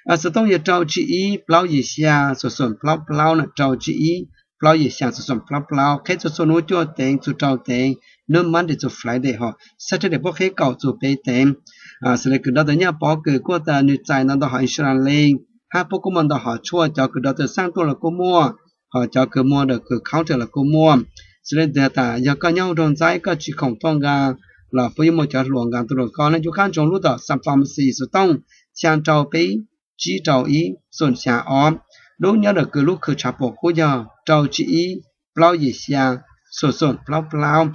Xov tooj yog rau tsib ib plaub yim xyaa xoom xoom plaub plaub na, rau tsib ib plaub yim xyaa xoom xoom plaub plaub, qheb txhua txhua nub cuaj teev txug rau teev, nub Monday txug Friday, ho Saturday puab qheb kaum txug peb teev. Xws le kws doctor Nyaj Pov kws kuj tas nwg txais ntau ntau hom insurance leej, hab puab kuj muaj ntau hom tshuaj, cov kws doctor xaaj tuaj los kuj muaj, ho cov kws muag ntawm kws counter los kuj muaj. Xws le ntawd tas yog koj nyob huv nroog Ntxaib koj tsis khoom tuaj nqaa los puab yeej muaj cov hluas nqaa tuaj rua koj na. Yuav qaab ntsoov lub tom Sun Pharmacy, xov tooj xyaa rau peb tsib rau ib xoom xyaa ob, lub nyob ntawm kws lub khw tshaav puam qub yog rau tsib ib plaub yim xyaa xoom xoom plaub plaub.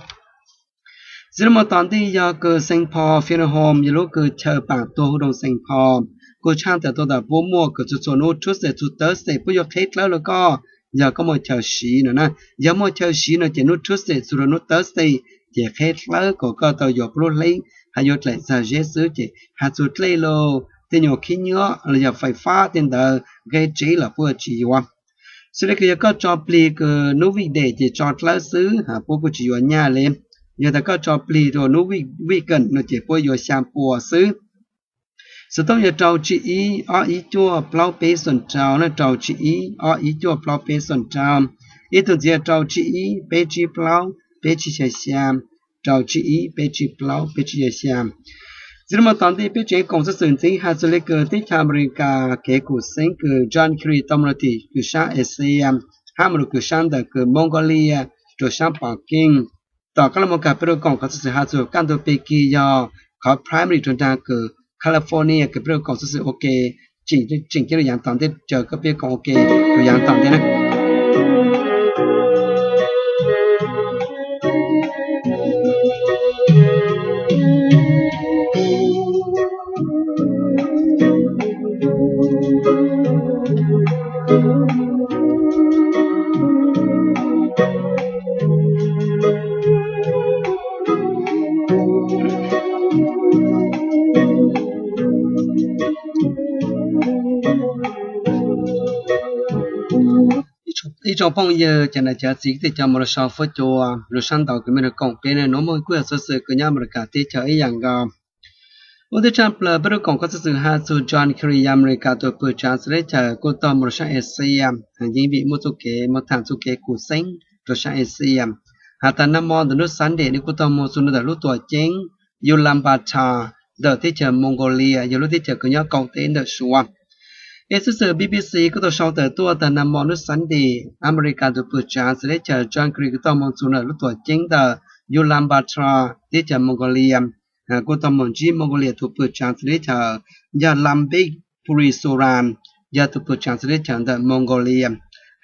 Txiv lub moog tom ntej yog kws Saint Paul Funeral Home yog lub kws chaw paam tuag huv nroog Saint Paul, kuj tshaaj tawm tuaj tas puab muaj kws txhua txhua nub Tuesday txug Thursday puab yuav qheb dlawb rua koj yog koj muaj chaw siv no na. Yog muaj chaw siv no ces nub Tuesday txug rua nub Thursday ces qheb dlawb kom koj tau yuav puab lub hleb, hab yuav dlaim txag zeb xwb ces has txug dlej lauj, tej nyuas khib nyiab los yog fais fab tej ntawd nqe tsev los puab tsis yuav. Xws le kws yog koj tso plig kws nub weekday ces tso dlawb xwb, puab kuj tsis yuav nyaj le. Yog tas koj tso plig rua nub weekend no ces puab yuav xyaa pua xwb. Xov tooj yog rau tsib ib ob ib cuaj plaub peb xoom rau na, rau tsib ib ob ib cuaj plaub peb xoom rau. Ib tug ntxiv yog rau tsib ib peb tsib plaub peb tsib xyaa xyaa, rau tsib ib peb tsib plaub peb tsib xyaa xyaa. Txiv lub moog tom ntej peb tseem koom xov xwm ntxiv has txug le kws teb chaws Amelikas kev khuv xeeb kws John Kerry tau moog lug tim kws saab Asia, hab moog lug kws saab ntawm kws Mongolia, rua saab Peking. Tom qab los moog kag peb lug koom qhov xov xwm has txug kaj ntug Peking yog qhov primary rua nraag kws California kws peb lug koom xov xwm ua ke. Tseem ceeb lug yaav tom ntej caw koj peb koom ua ke rua yaav tom ntej na. Ib tsoom phooj ywg, cov nam cov txiv kwv tij cov muam lug sau fuab cua lug saab ntau kws mej lug koom peb na, nuav muaj kuj yog xov xwm kws nyob Amelikas teb chaws ib yaam nkaus. Ua ntej tshaj plawg peb lug koom qhov xov xwm has txug John Kerry yog Amelikas tug pwg tsav xwv teb chaws kuj tog moog rua saab Asia, yeej vim muaj txuj kev moog thaam txuj kev khuv xeeb rua saab Asia. Has tas nag mo ntawm hnub Sunday nws kuj tau moog txug ntawm lub tuam ceeb Ulaanbaatar ntawm teb chaws Mongolia, yog lub teb chaws kws nyob kaum teb ntawm Suav. Es xov xwm B B C kuj tau sau tawm tuaj tas nag mo hnub Sunday, America tug pwm tsaav xws teb chaws John Kerry kuj tau moog txug ntawm lub tuam ceeb ntawm Ulaanbaatar teb chaws Mongolia, kuj tau moog ntsib Mongolia tug pwm tsaav xws teb chaws yog Lambeq Puri Suran, yog tug pwm tsaav xws teb chaws ntawm Mongolia,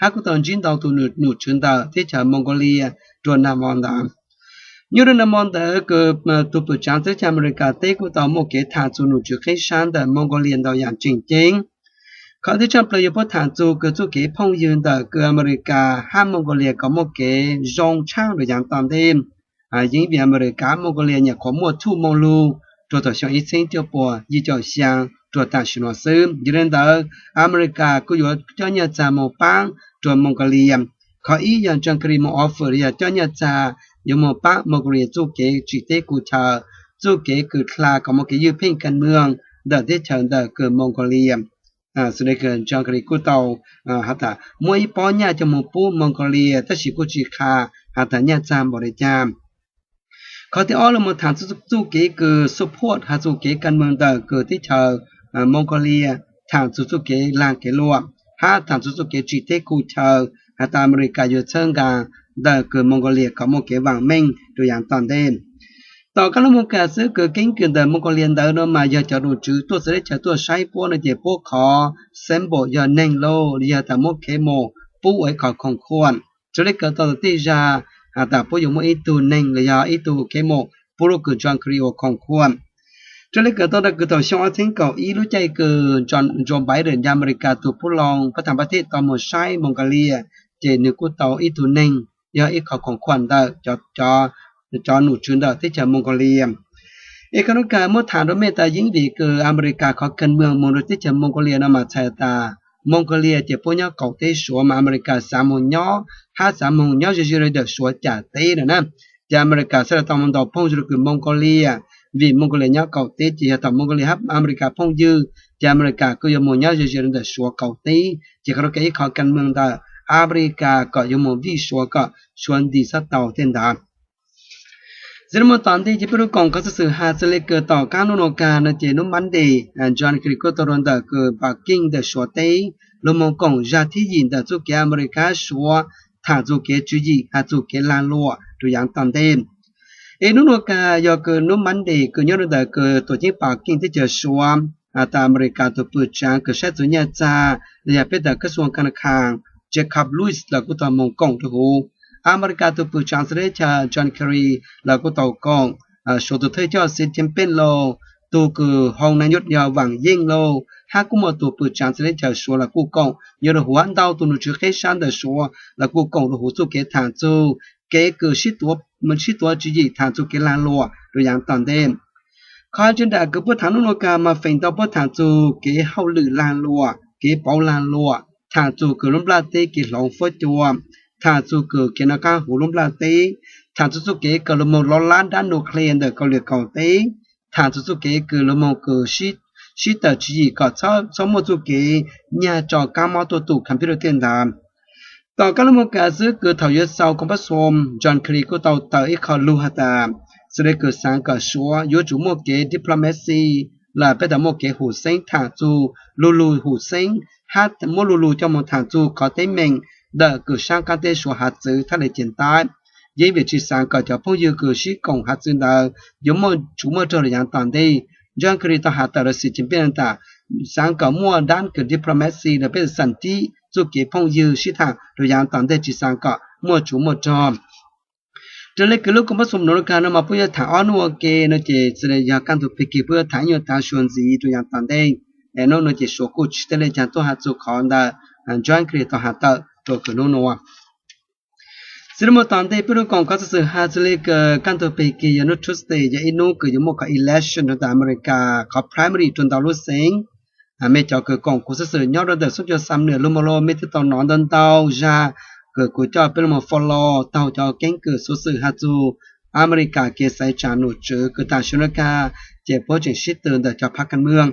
hab kuj tau ntsib ntau tug num tswv ntawm teb chaws Mongolia rua nag mo ntawd. Nyob rua nag mo ntawd kws tug pwm tsaav xws teb chaws America teb kuj tau muaj kev thaam txug num tswv qeb sab ntawm Mongolia ntau yaam tseem ceeb. Qhov thib tshaaj plawg yog puab thaam txug kws txuj kev phooj ywg ntawm kws America hab Mongolia kom muaj kev zoo tshaaj rua yaav tom ntej. Yeej vim America hab Mongolia nyam qhuav muaj txuj moo lug rua thaum xyoo ib txheeb cuaj puas yim caum xyaa rua tam sim nuav xwb. Yog le ntawd, America kuj yuav coj nyaj txag moog paab rua Mongolia. Qhov ib yog John Kerry moog offer yog coj nyaj txag yuav moog paab Mongolia txuj kev tsim teb kuv chaw, txuj kev kws dlha kom muaj kev ywj pheej ka mwg ntawm teb chaws ntawm kws Mongolia. Xws le kws John Kerry kuj tau has tas muab ib pob nyaj coj moog pub Mongolia tab sis kuj tsi qha has tas nyaj txag npaum le caag. Qhov thib ob lug moog thaam txuj kev kws support has txuj kev ka mwg ntawm kws teb chaws Mongolia, thaam txug txuj kev laag kev luam, hab thaam txug txuj kev tsim teb kuv chaw, has tas America yuav txhawb nqaa ntawm kws Mongolia kom muaj kev vaam meej rua yaav tom ntej. Tom kaab lub moog kaam xwb kws keeb kwm ntawm Mongolia ntawd no mas yog cov num tswv tuaj xws teb chaws tuaj saib puab no ces puab qhov symbol yog neeg lauj, yog tas muab camel pub ua ib qho khoom khuam. Raws le kws tau tau tej zag has tas puab yuav muaj ib tug neeg los yog ib tug camel pub lub kws John Kerry ua khoom khuam. Raws le kws tau kws thaum xyoo ob txheeb kaum ib lub caij kws Joe Biden yog America tug pub loo pab thaam pab thej tau moog saib Mongolia, ces nwg kuj tau ib tug neeg yog ib qho khoom khuam ntawm cov num tswv ntawm teb chaws Mongolia. Es qhov nuav kag muab thaam rua mej tas yeeb vim kws America qhov ka mwg moog rua teb chaws Mongolia no mas txhais tas Mongolia ces puab nyob qaum teb Suav mas America xaav moog nyob hab xaav moog nyob ze ze rua ntawm Suav cam teb na na. Ces America xaav le tau moog ntaus phooj ywg rua kws Mongolia, vim Mongolia nyob qaum teb ces yog thaum Mongolia hab America phooj ywg ces America kuj yuav moog nyob ze ze rua ntawm Suav qaum teb. Ces qhov nuav kag ib qho ka mwg ntawm America kom yuav moog vij Suav kom Suav nti xob tau tej ntawd. Txij le moog tom ntej ces peb lug koom qhov xov xwm has txug le kws tom qaab nub nuav kag no ces nub Monday, John Kerry kuj tau rua ntawm kws Peking ntawm Suav teb lug moog koom zag thib yim ntawm txuj kev America Suav thaam txug kev tswv yim has txug kev laag luam rua yaav tom ntej. Es nub nuav kag yog kws nub Monday kws nyob rua ntawm kws tuam ceeb Peking teb chaws Suav, has tas America tug pwm tsaav kws saib txug nyaj txag los yog peb tas kab xua ka na khaas Jacob Louis lawv kuj tau moog koom rua huv. America tug pwm tsaav xws teb chaws John Kerry lawv kuj tau koom, Suav tug thawj coj Xi Jinping lauj, tug kws hoo naa nyuj yog Vaam Yeej lauj, hab kuj muaj tug pwm tsaav xws teb chaws Suav lawv kuj koom nyob rua huv hab ntau tug num tswv qeb sab ntawm Suav lawv kuj koom rua huv txuj kev thaam txug kev kws sib tuav tswv yim thaam txug kev laag luam rua yaav tom ntej. Qhov tsi nraam kws puab thaam nub nuav kag mas feem ntau puab thaam txug kev hauj lwm laag luam, kev pauv laag luam, thaam txug kws lub nplaj teb kev hloov fuab cua, thaam txug kws kev noj qaab huv lub nplaj teb, thaam txug txuj kev kws lug moog lov lab dab nuclear ntawm Kauslim Kaum teb, thaam txug txuj kev kws lug moog kws sib tawm tswv yim kom txhob muaj txuj kev nyag tso kaab mob tuaj tum computer tej ntawd. Tom kab lub moog kag xwb kws thaum yuav xaus koom pab xum John Kerry kuj tau tawm ib qho lug has tas, xws le kws xaav kom Suav yuav tsum muaj kev diplomacy los peb tas muaj kev hum xeeb thaam txug lu lug hum xeeb hab muab lu lug coj moog thaam txug qhov teeb meem ntawm kws saab qaab teb Suav hav txwv thaj le cev ntaib. Yeeb vim tsi xaav kom cov phooj ywg kws sib koom hav txwv ntawd yuav muaj tsuv muaj rog rua yaav tom ntej. John Kerry tau has tawm rua Xi Jinping tas xaav kom muaj dab kws diplomacy los peb xam tib txuj kev phooj ywg sib thaam rua yaav tom ntej tsi xaav kom muaj tsuv muaj rog. Raws le kws lub koom pab xum nuav kag no mas puab yuav thaam ob nub ua ke no ces xws le yog kaj ntug pig kig puab yuav thaam ib nyuag taav Suav ntxiv rua yaav tom ntej. Es nub nuav ces Suav kuj tsi teb le caag tuaj has txug qhov ntawm John Kerry tau has tawm rua kws nub nuav. Xws le moog tom ntej peb lug koom qhov xov xwm has txug le kws kaj ntug pig kig yog nub Tuesday yog ib nub kws yuav muaj qhov election rua ntawm America qhov primary rua ntau lub xeev. Mej cov kws koom kuv xov xwm nyob rua ntawm xub cua xam nwm lug moog los mej twb tau nov ntau ntau zag kws kuv coj peb lug moog follow taug cov keeb kwm xov xwm has txug America kev xaiv tsaam num tswv kws taam sim nuav kag ces puab tseem sib tw ntawm cov phab ka mwg.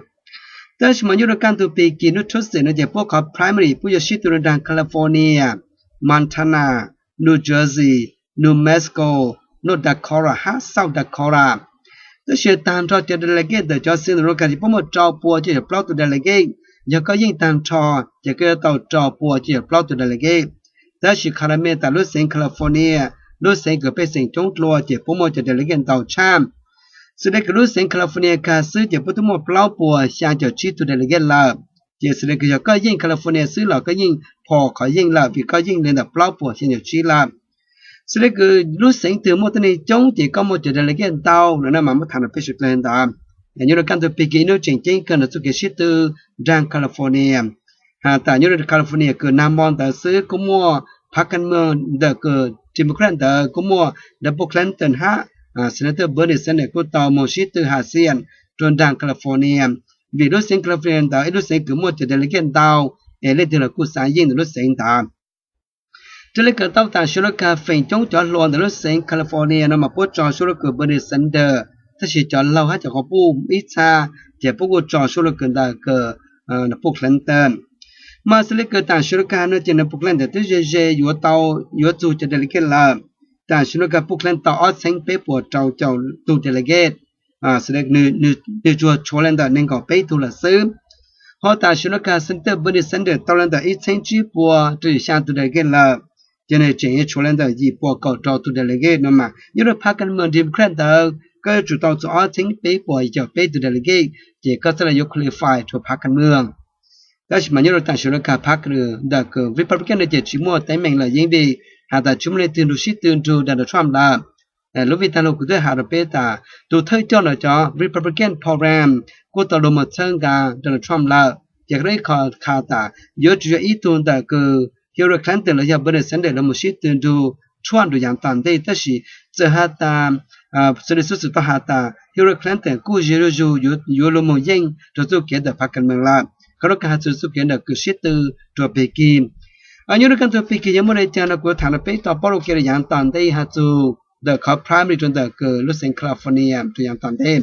Tab sis mas nyob rua kaj ntug pig kig nub Tuesday no ces puab qhov primary puab yuav sib tw rua nraag California, Montana, New Jersey, New Mexico, North Dakota hab South Dakota. Tab sis taag nrho cov delegate ntawm cov state ntawm no ces puab muaj rau pua cuaj caum plaub tug delegate. Yog koj yeej taag nrho ces koj yuav tau rau pua cuaj caum plaub tug delegate. Tab sis qhov me tas lub xeev California, lub xeev kws pej xeem coob dlua ces puab muaj cov delegate ntau tshaj. Xws le kws lub xeev California kag xwb ces puab twb muaj plaub puas xyaa caum tsib tug delegate lawm. Ces xws le kws yog koj yeej California xwb los koj yeej pom qhov yeej lawm vim koj yeej le ntawm plaub puas xyaa caum tsib lawm. Xws le kws lub xeev twg muaj tuab neeg coob ces koj muaj cov delegate ntau no na mas muab tham rau peb suav dlawg ntawd. Nyob rau kaj ntug pig kis ib nub tseem ceeb kawg ntawm txuj kev sib tw nraag California. Has tas nyob rau California kws nag mo ntawd xwb kuj muaj phav kas moos ntawm kws Democrat ntawd kuj muaj Bill Clinton hab Senator Bernie Sanders kuj tau moog sib tw has xiam rua nraag California, vim lub xeev California ntawd ib lub xeev kws muaj cov delegate ntau es leej twg los kuj xav yeej ntawm lub xeev ntawd. Raws le kws tau taam sim no kag feem coob cov hluas ntawm lub xeev California no mas puab tso suab rua kws Bernie Sanders, tab sis cov laug hab cov quas puj ib txha ces puab kuj tso suab rua kws ntawm kws Bill Clinton. Mas xws le kws taam sim no kag no ces Bill Clinton twb ze ze yuav tau, yuav txug cov delegate lawm. Taam sim no kag Bill Clinton tau ob txheeb peb puas rau caum tug delegate, xws le nwg tsuas tshuav le ntawm neeg nkaum peb tug lawm xwb. Ho taam sim no kag Senator Bernie Sanders tau le ntawm ib txheeb tsib puas rau yim xyaa tug delegate lawm, ces nwg tseem yuav tshuav le ntawm yim puas kaum rau tug delegate no mas nyob rau phav kas moos Democrat ntawd koj yuav tsum tau txug ob txheeb peb puas yim caum peb tug delegate ces koj txhaj le yuav qualify rua phav kas moos. Tab sis mas nyob rau taam sim no kag phav kas moos ntawm kws Republican no ces tsis muaj teeb meem lawm yeej vim has tas tsis muaj leej twg nrug sib tw nrug Donald Trump lawm. Lub vij tag lug kuv twb has rau peb tas tus thawj coj ntawm cov Republican program kuj tau lug moog txhawb nqaa Donald Trump lawm. Ces qhov no ib qho qha tas yuav tsum yog ib tug ntawm kws Hillary Clinton los yog Bernie Sanders lug moog sib tw nrug Trump nrug yaav tom ntej, tab sis txawm has tas xws li xuv xwm tau has tas Hillary Clinton kuj ze zuj zug yuav lug moog yeej rua txuj kev ntawm phav kas moos lawm. Qhov no kag has txug txuj kev ntawm kws sib tw rua pig kis. Nyob rau kaj ntug pig kis yog muaj le caag no kuv yuav tham rau peb tau paub lug kev rua yaav tom ntej has txug ntawm qhov primary rua ntawm kws lub xeev California rua yaav tom ntej.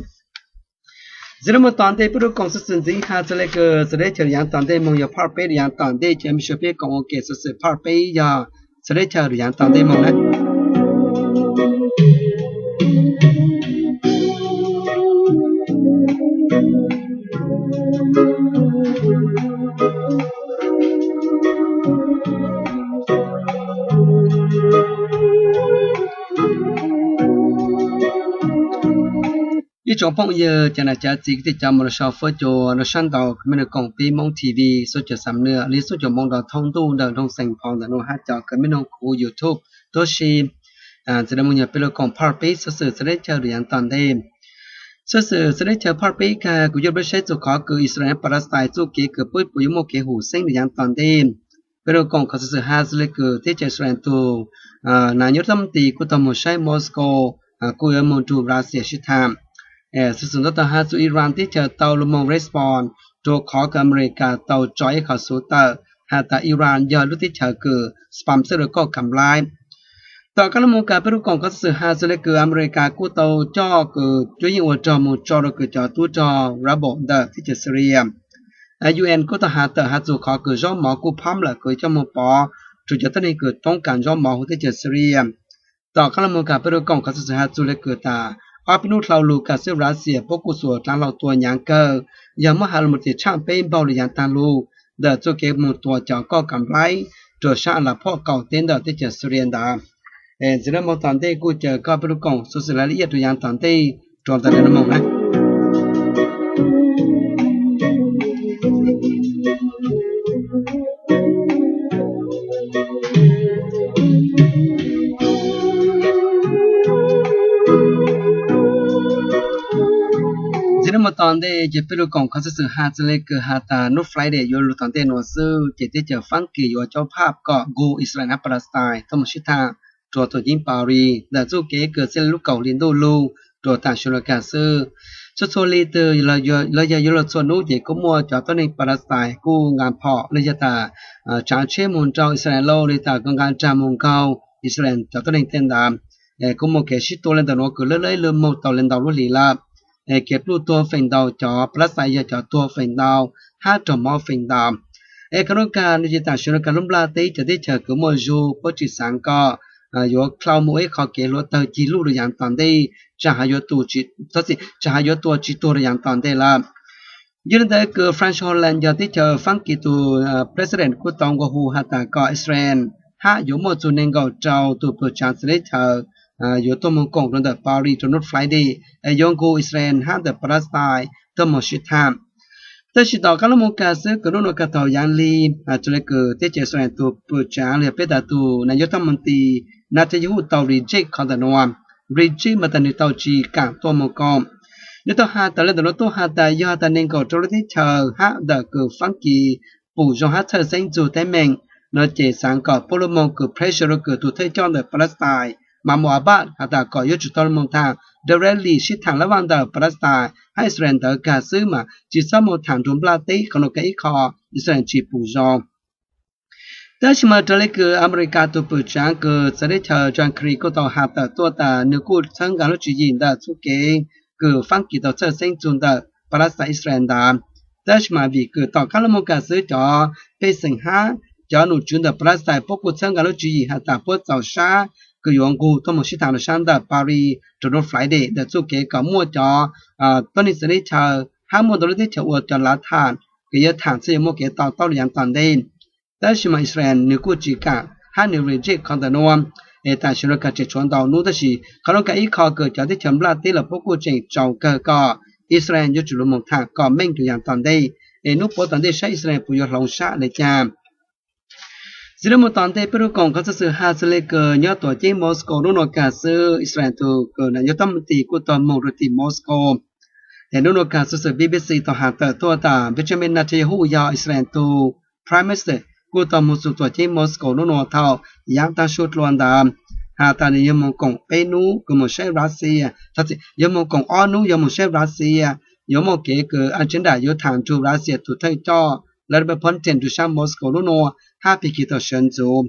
Ntxiv rua moog tom ntej peb lug koom xuv xwm ntxiv has txug le kws txawv teb chaws rua yaav tom ntej moog yog part peb rua yaav tom ntej, ces mej suav peb koom ua ke xuv xwm part peb yog txawv teb chaws rua yaav tom ntej moog na. Ib tsoom phooj ywg, cov nam cov txiv kwv tij cov muam los sau fuab cua rua sab ntawm kws mej lug koom peb Moob T V xoom caum xam nuam los yog xoom caum moo nrov thoob ntuj ntawm nroog Xeem Phoo ntawm nuav hab cov kws mej nrug kuv YouTube tuab si. Ntxiv rua moog yog peb lug koom part peb xuv xwm txawv teb chaws rua yaav tom ntej. Xuv xwm txawv teb chaws part peb kag kuv yuav peb saib txug qhov kws Israel hab Palestine txuj kev kws puab puas yuav muaj kev hum xeeb rua yaav tom ntej. Peb lug koom qhov xuv xwm has txug le kws teb chaws Israel tug nam nyuj tub ti kuj tau moog saib Moscow kuj yuav moog nrug Russia sib tham. Xuv xwm ntau tau has txug Iran teb chaws tau lug moog respond rua qhov kws Amelikas tau tso ib qhov xuv tawm has tas Iran yog lub teb chaws kws spam xwb rua koj kam laib. Tom qab lub moog kag peb lug koom qhov xuv xwm has txug le kws Amelikas kuj tau coj kws cuab yeej ua rog moog tso rua kws cov tub rog rebel ntawm teb chaws Syria. U N kuj tau has tawm has txug qhov kws zaub mov kuj phab lawm kws coj moog pov rua cov tuab neeg kws toob kas zaub mov huv teb chaws Syria. Tom qab lub moog kag peb lug koom qhov xuv xwm has txug le kws tas ob peb nub dlhau lug kag xwb Russia puab kuj xuas dlaav hlau tua nyaav kawg, yog muab has lug moog tes tshaaj peb npaug le yaav taag lug ntawm txuj kev moog tua cov koj kam laib rua saab a la phoj kaum teb ntawm teb chaws Syria ntawd. Ntxiv rua moog tom ntej kuj caw koj peb lug koom xuv xwm laj laj iab rua yaav tom ntej rua ntawm le lub moog na. Ntxiv rua moog tom ntej ces peb lug koom qhov xuv xwm has txug le kws has tas nub Friday yuav lug tom ntej nuav xwb ces teb chaws Faab Kis yuav coj phaj kom nqug Israel hab Palestine tuaj moog sib tham rua tuam ceeb Paris ntawm txuj kev kws xwb le lub kaum hli ntuj lug rua taam sim no kag xwb. Txhua txhua hli twg los yog yuav lug txhua nub ces kuj muaj cov tuab neeg Palestine kuj nqaa phom los yog tas tsaav tsheb moog rau Israel lauj, los yog tas kuj nqaa rag moog nkaug Israel cov tuab neeg tej ntawd. Kuj muaj kev sib tua le ntawm nuav kws lawv lub moog tau le ntau lub hlis lawm. Kev pluj tuag feem ntau, cov Palestine yog cov tuag feem ntau hab raug mob feem ntau. Es qhov nuav kag no ces taam sim no kag lub nplaj teb cov teb chaws kws muaj zug puab tsi xaav kom yuav kho mus ib qho kev hluav taws cig lug rau yav tom ntej, tsam haj yuav tua tsis tuag rau yav tom ntej lawm. Yog li ntawd kws Frank Holland yog teb chaws Fab Kis tus president kuj tau nqua hu has tas kom Israel hab yuav muaj txug neeg nkaum rau tus pwm tsav txwv teb chaws yuav tuaj moog koom rau ntawm Paris rua nub Friday, yuav nqua Israel hab ntawm Palestine tuaj moog sib thaam. Tab sis tom qaab lub moog kag xwb kws nub nua kag thaum yaav li, raws le kws teb chaws Israel tus pwm tsav los yog peb tas tus nais yog thab moog tis Netanyahu tau reject qhov ntawm nua, reject mas tas nwg tau tsis kaam tuaj moog koom. Nwg tau has tas le ntawm nua tuaj has tas yog has tas neeg nkaum rau lub teb chaws hab ntawm kws Fab Kis pum zoo hab txhawj xeeb txug teeb meem no ces xaav kom puab lub moog kws pressure rua kws tus thawj coj ntawm Palestine Mahmoud Abbas has tas kom yuav tsum tau lug moog thaam directly sib thaam lab vaj ntawm Palestine hab Israel ntawd kag xwb mas tsis txhob moog thaam nrug nplaj teb, qhov nua kag ib qho Israel tsis pum zoo. Tab sis mas raws le kws America tus pwm tsav kws txawv teb chaws John Kerry kuj tau has tawm tuaj tas nwg kuj txhawb nqaa lub tswv yim ntawm txuj kev kws Fab Kis tau txhawj xeeb txug ntawm Palestine Israel ntawd. Tab sis mas vim kws tom qaab lub moog kag xwb cov pej xeem hab cov nom tswv ntawm Palestine puab kuj txhawb nqaa lub tswv yim has tas puab txaus sab kws yuav nqug tuaj moog sib thaam rua sab ntawm Paris rua nub Friday ntawm txuj kev kom muaj cov tuab neeg txawv teb chaws hab muaj ntau lub teb chaws ua cov lav thaam kws yuav thaam txhaj yuav muaj kev to taub rua yav tom ntej. Tab sis mas Israel nwg kuj tsis kaam hab nwg reject qhov ntawm nua. Es tam sim no kag tseem tshuav ntau nub tab sis qhov nua kag ib qho kws cov teb chaws nplaj teb los puab kuj tseem tsaus kawg kom Israel yuav tsum lug moog thaam kom meej rua yav tom ntej, es nub puav tom ntej saib Israel puas yuav hloov sab le caag. Txiv dlawb moog tom ntej peb lug koom qhov txhua xwm has txug le kws nyob tuam ceeb Moscow nub nua kag xwb Israel tug kws nais yog thab moog tis kuj tau moog rua tim Moscow. Es nub nua kag xwb xwm B B C tau has tawm tuaj tas Benjamin Netanyahu yog Israel tug Prime Minister kuj tau moog txug tuam ceeb Moscow nub nua thaum yaav taag su dlua ntawd has tas nwg yog moog koom peb nub kws moog saib Russia, yuav moog koom ob nub yog moog saib Russia, yuav muaj kev kws agenda yuav thaam nrug Russia tus thawj coj Vladimir Putin rua sab Moscow nub nua hab pig kig tau sawv ntxuv.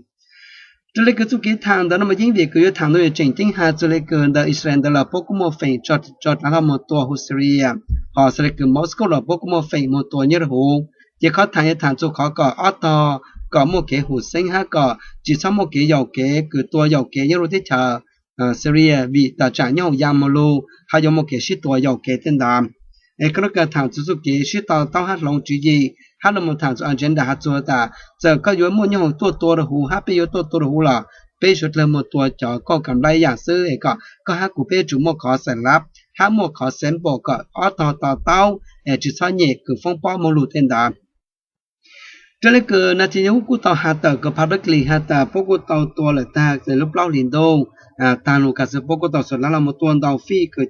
Raws le kws txuj kev thaam ntawd no mas yeej vim kws yuav thaam nua yog tseem ceeb has txug le kws ntawm Israel ntawd los puab kuj muaj feem tso dlaav hlo moog tua huv Syria, hos xws le kws Moscow los puab kuj muaj feem moog tua nyob rua huv. Ces qhov thaam yog thaam txug qhov kom ob tog kom muaj kev huv xeeb hab kom tsis txhob muaj kev yaum kev kws tua yaum kev nyob rua teb chaws Syria vim tam tsaam nyob huv ya moog lug hab yuav muaj kev sib tua yaum kev tej ntawd. Es qhov nua kag thaam txug txuj kev sib to taub hab hloov tswv yim hab lug moog thaam txug agenda has txug tas txawm koj yuav muaj nyob huv tuaj tua rua huv hab peb yuav tuaj tua rua huv los peb suav dlawg moog tua cov kauj kam nplai yaam xwb es kom koj hab kuv peb yuav tsum muaj qhov xaim lab hab muaj qhov xaim npaum kom ob tog to taub es tsis txhob nyem kws foob pob moog lug tej ntawd. Raws le kws Netanyahu kuj tau has tawm kws publicly has tas puab kuj tau tua lawm taag lub plaub hlis ntuj taag lug kag xwb puab kuj tau xuas dlaav hlo moog tua ntau fij kws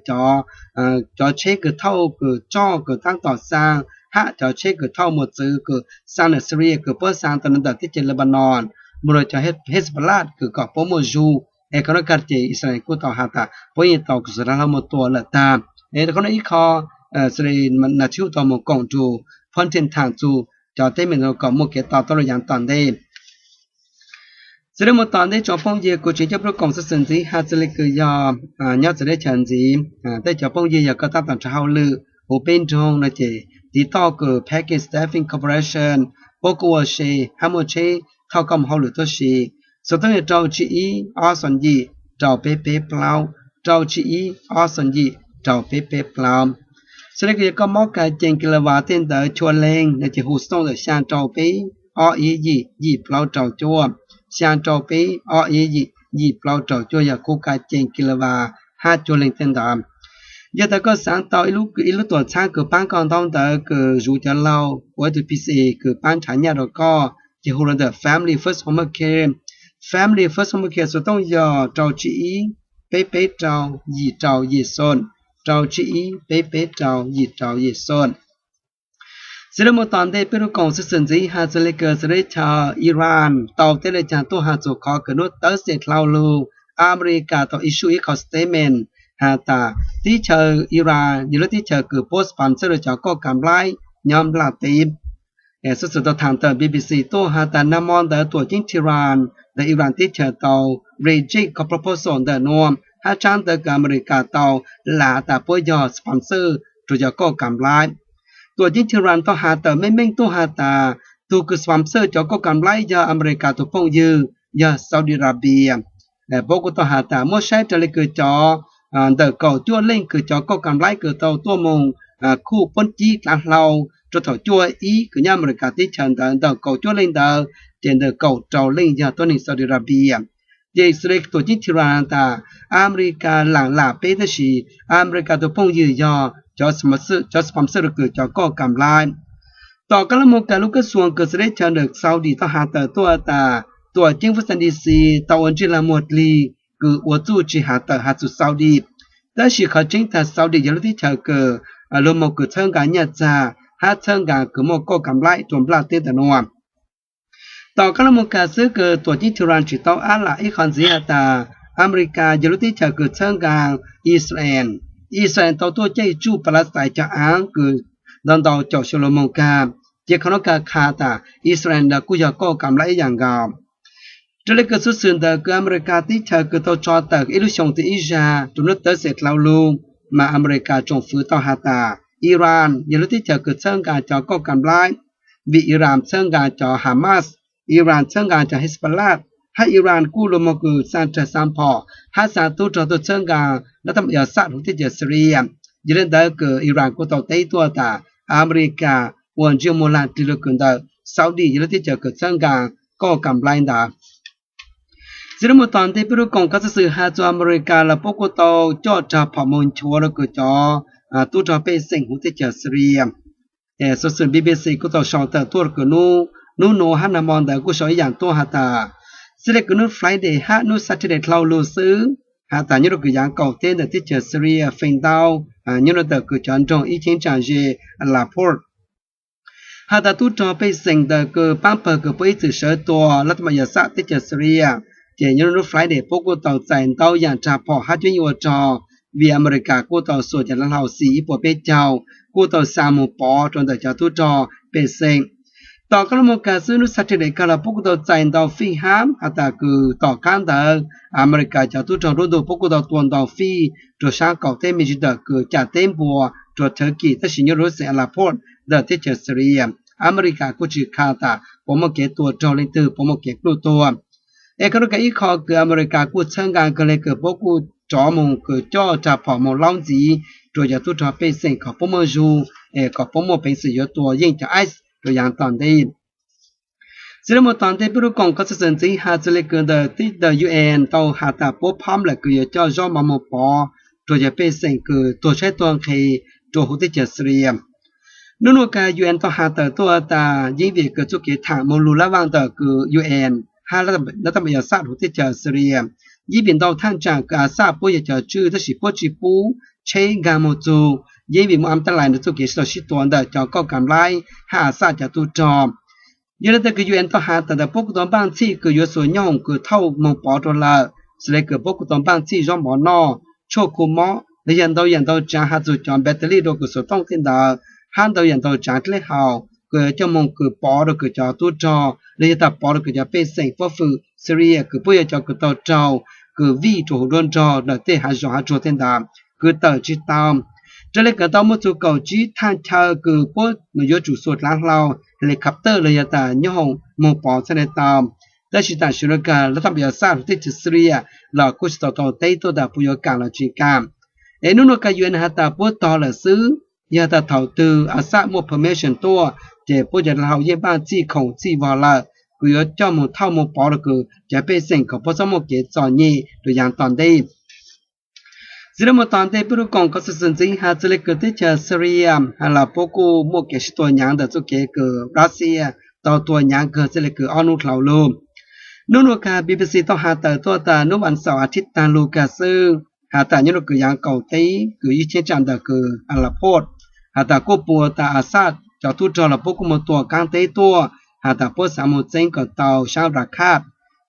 cov tsheb kws thauj kws tsoj kws taab tom xaa hab cov tsheb kws thauj mos txwv kws xaa ntawm Syria kws puab xaa tau ntawm teb chaws Lebanon moog rua cov Hezbollah kws kom puab muaj zug. Es qhov nua kag ces Israel kuj tau has tas puab yeej tau xuas dlaav hlo moog tua lawm taag. Es qhov nua ib qho xws le Netanyahu tau moog koom nrug Putin thaam txug cov teeb meem kom muaj kev to taub rua yaav tom ntej. Txiv dlawb moog tom ntej tsoom phooj ywg, kuv tseem coj peb lug koom txhua xwm ntxiv has txug le kws yog nyob txawv teb chaws ntxiv. Tej cov phooj ywg yog koj taab tom nrhav hauj lwm huv peb nroog no ces tiv toj kws Package Staffing Corporation puab kuj ua se hab muaj tsheb thauj koj moog hauj lwm tuab si. Xuv tooj yog rau tsib ib ob xoom yim rau peb peb plaub, rau tsib ib ob xoom yim rau peb peb plaub. Xws le kws yog koj mob kab cees kis la vas tej ntawd chua leeg no ces hu xuv tooj ntawm xyaa rau peb ob ib yim yim plaub rau cuaj, xyaa rau peb ob ib yim yim plaub rau cuaj yog kub kab cees kis la vas hab cuag leeg tej ntawd. Yog tas koj xaav tau ib lub tuam txhab kws paab koj ntaub ntawv kws zuv cov laug ua ib tug P C A kws paab nrhav nyaj rua koj ces hu rua ntawm Family First Home Care. Family First Home Care xuv tooj yog rau tsib ib peb peb rau yim rau yim xoom, rau tsib ib peb peb rau yim rau yim xoom. Txiv dlawb moog tom ntej peb lug koom txhua xwm ntxiv has txug le kws txawv teb chaws Iran tau teb le caag tuaj has txug qhov kws nub tawv xeem dlhau lug, America tau issue ib qho statement has tas teb chaws Iran yog lub teb chaws kws puab sponsor rua cov kauj kam nplaib nyob nplaj teb. Xuv xwm tau thaam ntawm B B C tuaj has tas nag mo ntawd tuam ceeb Tehran ntawm Iran teb chaws tau reject qhov proposal ntawm nua hab tsaab ntawv kws America tau lam tas puab yog sponsor rua cov kauj kam nplaib. Tuam ceeb Tehran tau has tawm meej meej tuaj has tas tug kws sponsor cov kauj kam nplaib yog America tug phooj ywg yog Saudi Arabia. Pab kuj tau has tas muab saib raws li kws cov ntawm kaum cuaj leej kws cov koj kam laib kws tau tuaj moog khuj puab cib dlav hlau rua thaum cuaj ib kws nyob Amelikas teb chaws ntawd, ntawm kaum cuaj leej ntawd ces ntawm kaum rau leej yog tuab neeg Saudi Arabia. Ces xws le tuam ceeb Tehran has tas Amelikas laam lam peb tab sis Amelikas tus phooj ywg yog cov sponsor rua kws cov koj kam laib. Tom qab lub moog kas lub kab xuas kws xws le chaw ntawm Saudi tau has tawm tuaj tas tuam ceeb Washington D C tau ua ntsej lag muag dlig kws ua txuj tsi has tawm has txug Saudi. Tab sis qhov tseeb tas Saudi yog lub teb chaws kws luag moog kws txhawb nqaa nyaj txag hab txhawb nqaa kws muaj koj kam laib rua nplaj teb ntawm nuav. Tom qab lub moog kas xwb kws tuam ceeb Tehran tsi tau ab lam ib qho ntxiv has tas Amelikas yog lub teb chaws kws txhawb nqaa Israel. Israel tau tuaj caij tsuj Palestine cov aav kws ntau ntau caum xyoo lug moog kag, ces qhov nuav kag qha tas Israel kuj yog koj kam laib ib yaam nkaus. Raws le kws xuv xwm ntawm kws Amelikas teb chaws kws tau tso tawm ib lub xyoo txug ib zag rua nub tawv xeem dlhau lug, mas Amelikas tsoom fwv tau has tas Iran yog lub teb chaws kws txhawb nqaa cov koj kam laib, vim Iran txhawb nqaa cov Hamas, Iran txhawb nqaa cov Hezbollah, hab Iran kuj lug moog kws xaa rag xaa phom hab xaa tub rog tuaj txhawb nqaa lab tab yog Assad huv teb chaws Syria. Yog le ntawd kws Iran kuj tau teb tuaj tas Amelikas ua ntsej muag lag dlig lug kws ntawm Saudi yog lub teb chaws kws txhawb nqaa koj kam laib ntawd. Txij lub moog tom ntej peb lub koom kab xuv xwm has txug Amelikas los puab kuj tau coj rag phom moog nchuav rua kws cov tub rog pej xeem huv teb chaws Syria. Xuv xwm B B C kuj tau sau tawm tuaj kws nub nuav hab nag hmo ntawd kuj sau ib yaam tuaj has tas xws le kws nub Friday hab nub Saturday dlhau lug xwb, has tas nyob rua kws yaav kaum teb ntawm teb chaws Syria feem ntau nyob rua ntawm kws cov nroog ib cheeb tsam ze Aleppo. Has tas tub rog pej xeem ntawm kws paab pawg kws puab ib txwm sawv tua lab tab yog Assad teb chaws Syria, ces nyob rua nub Friday puab kuj tau txais ntau yaam rag phom hab cuab yeej ua rog, vim Amelikas kuj tau xuas cov dlav hlau C ib puas peb caug kuj tau xa moog pov rua ntawm cov tub rog pej xeem. Tom qab lub moog kag xwb nub Saturday kag los puab kuj tau txais ntau fij hab has tas kws tom qab ntawd Amelikas cov tub rog nruab ntug puab kuj tau tua ntau fij rua saab qaum teb me ntsis ntawm kws cam teb npua rua Turkey tab sis nyob rua lub xeem Aleppo ntawm teb chaws Syria. Amelikas kuj tsi qha tas puas muaj kev tua raug leej twg, puas muaj kev pluj tuag. Es qhov nuav kag ib qho kws Amelikas kuj txhawb nqaa kawg le kws puab kuj rov moog kws coj rag phom moog laub ntxiv rua cov tub rog pej xeem kom puab muaj zug, es kom puab muaj peev xwm yuav tua yeej cov ISIS rua yaav tom ntej. Txij lub moog tom ntej peb lub koom kab xuv xwm ntxiv has txug le kws ntawm teb ntawm U N tau has tas puab phab lawm kws yuav coj zaub mov moog pov rua cov pej xeem kws tuag tshaib tuag nqhis rua huv teb chaws Syria. Nub nuav kag U N tau has tawm tuaj tas yeej vim kws txuj kev thaam moog lug lab vaaj ntawm kws U N hab lab tab yog Assad huv teb chaws Syria. Yeej vim ntau thaaj tsaam kws Assad puab yog cov tswj tab sis puab tsi pub tsheb nkaag moog txug, yeej vim muaj am tab lais ntawm txuj kev sib tau sib tua ntawm cov koj kam laib hab Assad cov tub rog. Yog le ntawd kws U N tau has tas ntawm puab kuj tau npaaj txhij kws yuav xuas nyoob hoom kws thauj moog pov rua lawm, xws le kws puab kuj tau npaaj txhij zaub mov noj, tshuaj khu mob los yog ntau yaam ntau tsaav has txug cov battery rua kws xuas tooj tej ntawd, hab ntau yaam ntau tsaav dleb haus kws coj moog kws pov rua kws cov tub rog los yog tas pov rua kws cov pej xeem puab fwm Syria kws puab yog cov kws tau raug kws vij rua huv nruab nrog ntawm tej hav zoov hav tsuag tej ntawd kws tawm tsi tau. Raws le kws tau muaj txug kaum tsib thaaj chaw kws puab yuav tsum xuas dlav hlau helicopter los yog tas nyoob hoom moog pov txhaj le tau. Tab sis tam sim nuav kag lab tab yog Assad huv teb chaws Syria los kuj tsi tau tau teb tuaj tas puab yuav kaam los tsi kaam. Es nub nuav kag U N has tas puab tog lawm xwb, yog tas thaum twg Assad muaj permission tuaj, ces puab cov dlav hlau yeej npaaj txhij khoom txhij vog lawm kws yuav coj moog thauj moog pov rua kws cov pej xeem kom puab txhob muaj kev txom nyem rua yaav tom ntej. Txij lub moog tom ntej peb lub koom kab xuv xwm ntxiv has txug le kws teb chaws Syria has los puab kuj muaj kev sib tua nyaav ntawm txuj kev kws Russia tau tua nyaav kawg txij le kws ob nub dlhau lug. Nub nuav kag B B C tau has tawm tuaj tas nub vas xaum a thib taag lug kag xwb, has tas nyob rua kws yaav kaum teb kws ib cheeb tsam ntawm kws Aleppo, has tas kuj puas tas Assad cov tub rog los puab kuj moog tua qaab teb tuaj, has tas puab xaav moog txeeb kom tau saab Raqqa,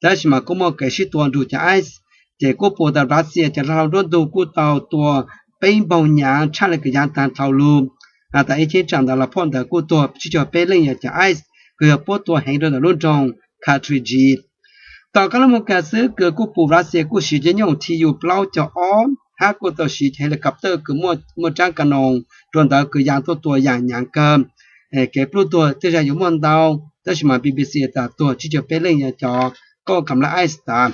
tab sis mas kuj muaj kev sib tua nrug cov ISIS, ces kuj puas tas Russia cov dlav hlau nruab ntug kuj tau tua peb npaug nyaav tshaj le kws yaav taag dlhau lug. Has tas ib cheeb tsam ntawm Aleppo ntawd kuj tuag tsib caug peb leej yog cov ISIS kws yog puab tua heev rua ntawm lub nroog Kafriji. Tom qaab lub moog kag xwb kws kuj puas Russia kuj siv cov nyoob hoom T U plaub caug ob hab kuj tau siv cov helicopter kws muaj raab kanoos rua ntawd kws yaav tuaj tua yaam nyaav kawg. Kev pluj tuag tej zag yuav muaj ntau, tab sis mas B B C tas tuag tsib caug peb leej yog cov koj kam laib ISIS tas.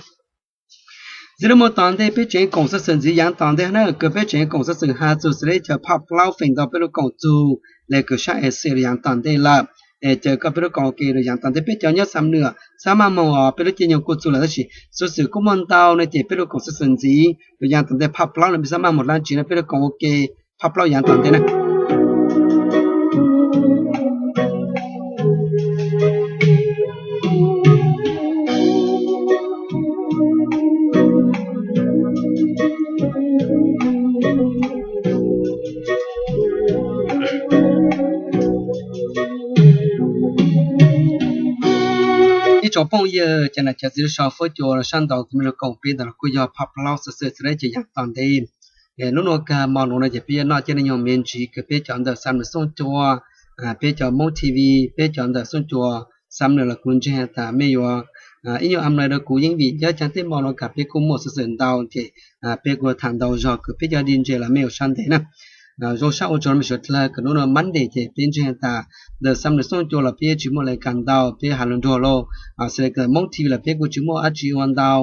Txiv lub mus tom ntej peb tseem koom xov xwm ntxiv yaav tom ntej na, kws peb tseem koom xov xwm has txug xws le chaw phaj plaub feem ntau peb lub koom txug le kws sab Asia rua yaav tom ntej lawm. Es caw koj peb lub koom ua ke rua yaav tom ntej, peb cov nyob Xam Nuas xab maj moog os, peb lub caij nyoog kuj txug lawm tab sis xov xwm kuj muaj ntau no ces peb lub koom xov xwm ntxiv rua yaav tom ntej phaj plaub no peb xab maj moog dlaab tsi no, peb lub koom ua ke phaj plaub yaav tom ntej na. Ib tsoom phooj ywg cov nam cov txiv lub sau fuab cua sab ntau kws mej lug koom peb ntawm los kuj yog phaj plaub xov xwm txug le chaw yaav tom ntej. Lub nuav kag mo nuav no ces peb yuav noj caij neej nyoog me ntsiv kws peb cov ntawm Xam Nuas Xooj Cua, peb cov Moob T V, peb cov ntawm Xooj Cua Xam Nuas los kuv ntseeg has tas mej yuav ib nyuag am nai rua kuv yeej vim yog caag tej mo nuav kag peb kuj muaj xov xwm ntau ces peb kuj tham ntau zog kws peb cov DJ los mej yuav sab ntev na. Zoo sab ua tsaug mej suav dlawg kws nub nuav Monday ces peb ntseeg has tas ntawm Xam Nuas Xooj Cua los peb tsi muaj le kag ntau, peb has lug nruag lauj. Xws le kws Moob T V los peb kuj tsi muaj dab tsi ua ntau,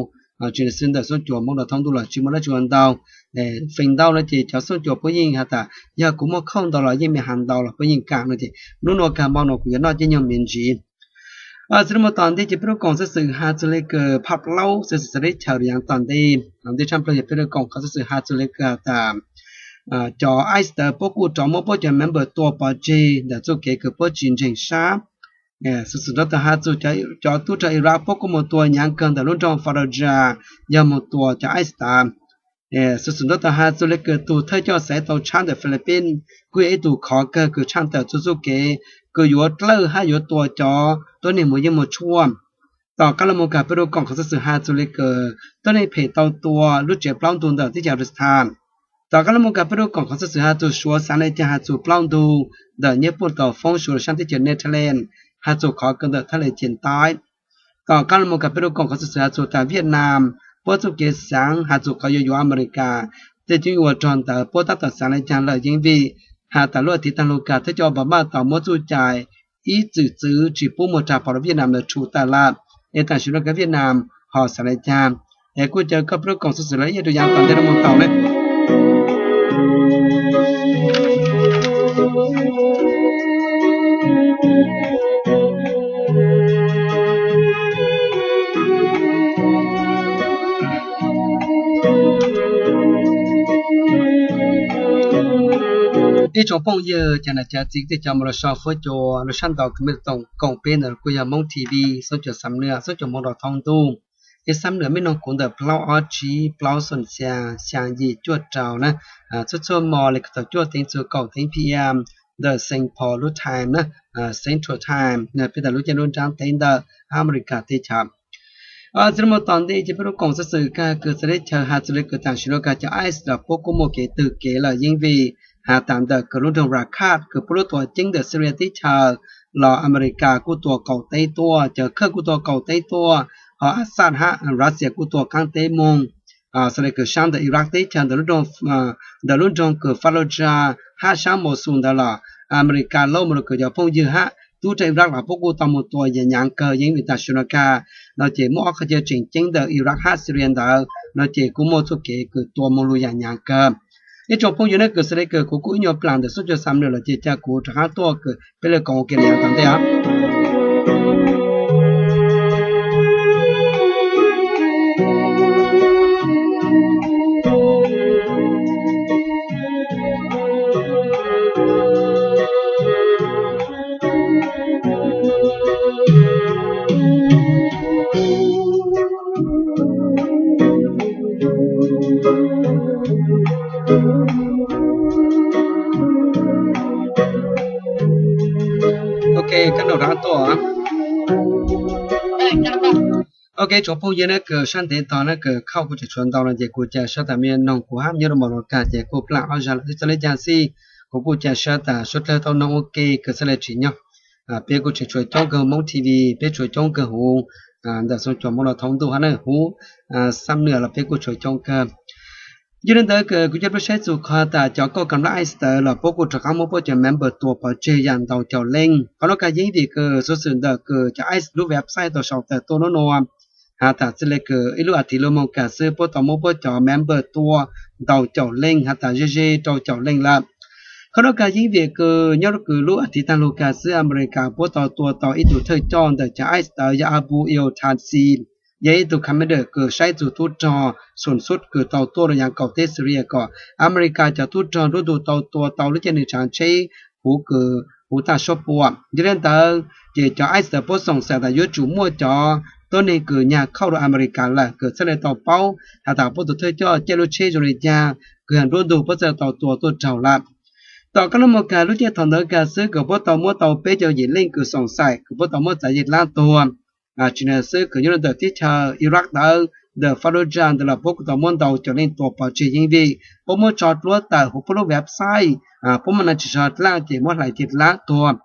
tsi le xwb ntawm Xooj Cua Moob Dau Thoob Ntuj los tsi muaj dab tsi ua ntau. Feem ntau no ces cov Xooj Cua puab yeej has tas yog kuv muaj khauj ntau los yeej mej has ntau los puab yeej kaam no ces nub nuav kag mo nuav kuv yuav noj caij nyoog me ntsiv. Txug le mus tom ntej ces peb lub koom xov xwm has txug le kws phaj plaub xov xwm txug le chaw rua yaav tom ntej. Ntej tshaj plawg yog peb lub koom qhov xov xwm has txug le kws has tas cov ICE tawd puab kuj rov muab puab cov member tua pov tseg ntawm txuj kev kws puab tsi ntseeg sab. Xov xwm nrov tau has txug cov tub rog Iraq puab kuj moog tua nyaav kawg ntawm lub nroog Fallujah yog moog tua cov ICE tas. Xov xwm nrov tau has txug le kws tug thawj coj xaiv tau tshab ntawm Philippines kuj yog ib tug khov kawg kws tshaj tawm txuj txuj kev kws yuav dlawb hab yuav tua cov tuab neeg moog yeej moog tshuaj. Tom qaab le mus kag peb lub koom qhov xov xwm has txug le kws tuab neeg phem tau tua lub tsev plaub ntug ntawm teb chaws Afghanistan. Tom qaab le mus kag peb lub koom qhov xov xwm has txug Suav xaav le caag has txug plaub ntug ntawm nyiaj puj tau foob Suav rua sab teb chaws Netherlands has txug qhov kawg ntawm thaj le Cin Taib. Tom qaab le mus kag peb lub koom qhov xov xwm has txug tas Vietnam puab txuj kev xaav has txug qhov yuav yuav America tej coob ua rog ntawd puab tab tom xaav le caag lawm yeej vim has tas lub a tiv taag lug kag thawj coj Obama tau muab txuj cai ib txwm txwv tsi pub muag rag pov rua Vietnam ntawd tsum tawm lawm. Es tam sim nuav kag Vietnam ho xaav le caag? Es kuj caw koj peb lub koom xov xwm lug ib rua yaav tom ntej le mus tau ne. Ib tsoom phooj ywg cov nam cov txiv tej cov moog lug sau fuab cua lug sab ntau kws mej lug koom peb ntawm kuj yog Moob T V, Xoob Cua Xam Nwj, Xoob Cua Moob Dau Thoob Ntuj. Ib Xam Nwj mej noog kuv ntawm plaub ob tsib plaub xoom xyaa xyaa yim cuaj rau na. Txhua txhua mo le kws thaum cuaj teev txug kaum teev P M ntawm Saint Paul lub time na, Central Time, peb tas lub caij lub nraab teb ntawm America teb chaws. Txug le mus tom ntej ces peb lub koom xov xwm kag kws txug le chaw has txug le kws tam sim nuav kag cov ICE los puab kuj muaj kev twg kev lawm yeej vim has tas ntawm kws lub nroog Rakhine kws puab lub tuam ceeb ntawm Syria teb chaws los America kuj tua qaum teb tuaj, cov Kurd kuj tua qaum teb tuaj, ho Assad hab Russia kuj tua qaab teb moog. Xws le kws saab ntawm Iraq teb chaws ntawm lub nroog kws Fallujah hab saab Mosul ntawd los America lauj mus lug kws cov phooj ywg hab tub rog Iraq los puab kuj tau mus tua yaam nyaav kawg yeej vim tam sim nuav kag no ces muaj ob qhov chaw tseem ceeb ntawm Iraq hab Syria ntawd no ces kuj muaj txuj kev kws tua moog lug yaam nyaav kawg. Ib tsoom phooj ywg na kws xws le kws kuv kuj ib nyuag plaam ntawm Xoob Cua Xam Nwj los ces ca kuv rov qaab tuaj kws peb le koom ua ke le yaav tom ntej os. Ok, kab noj rov tuaj. Ok, tsoom phooj ywg na kws sab ntev tog na kws khauj kuj tseem tshuav ntau no ces kuv ca sab tas mej noog kuv hab nyob rua mos nuav kag ces kuj plaaj ob zag lawm txawm le caag xij. Kuv kuj ca sab tas suav dlawg tau noog ua ke kws xaav le tsim nyog. Peb kuj tseem tshuav coob kawg Moob T V, peb tshuav coob kawg huv ntawm Xoob Cua Moob Dau Thoob Ntuj hab na, huv Xam Nwj los peb kuj tshuav coob kawg. Yog le ntawd kws kuv coj peb saib txug qhov tas cov kauj kam lab ICE tawd los puab kuj rov qaab muab puab cov member tua pov tseg yaam ntau caum leej. Qhov nuav kag yeej vim kws xuv xwm ntawm kws cov ICE lub website tau sau tawm tuaj nub nuav has tas txij li kws ib lub as thiv luag moog kag xwb puab tau muab puab cov member tua ntau caum leej has tas ze ze rau caum leej lawm. Qhov nuav kag yeeb vim kws nyob kws lub as thiv taag lug kag xwb Amelikas puab tau tua tau ib tug thawj coj ntawm cov ICE tawv yog Abu Iyal Tazi, yog ib tug commander kws saib txug tub rog xum xub kws tau tuaj rau yav kaum teb Syria kom Amelikas cov tub rog nruab ntug tau tua tau lub caij nwg tsaav tsheb huv kws huv tag suab pua. Yog le ntawd ces cov ICE tawv puab xoom xaim tas yuav tsum muaj cov tuab neeg kws nyag khauj rau Amelikas lawm kws txhaj le tau paub has tas puab tus thawj coj caij lub tsheb zoo le caag kws yog nruab ntug puab txhaj le tau tua tuaj raug lawm. Tom qab lub moog kag lub caij thaum ntawd kag xwb kws puab tau muab tau peb caug yim leej kws xoom xaim kws puab tau muab txav yim dlaab tuag tsi na xwb kws nyob rau ntawm teb chaws Iraq ntawd ntawm Fallujah ntawd los puab kuj tau muab ntau caum leej tua pov tseg yeeb vim puab muab tso dluab tawm huv puab lub website, puab muab naj tsi tso dlaab ces muab hlais ceg dlaab tuag.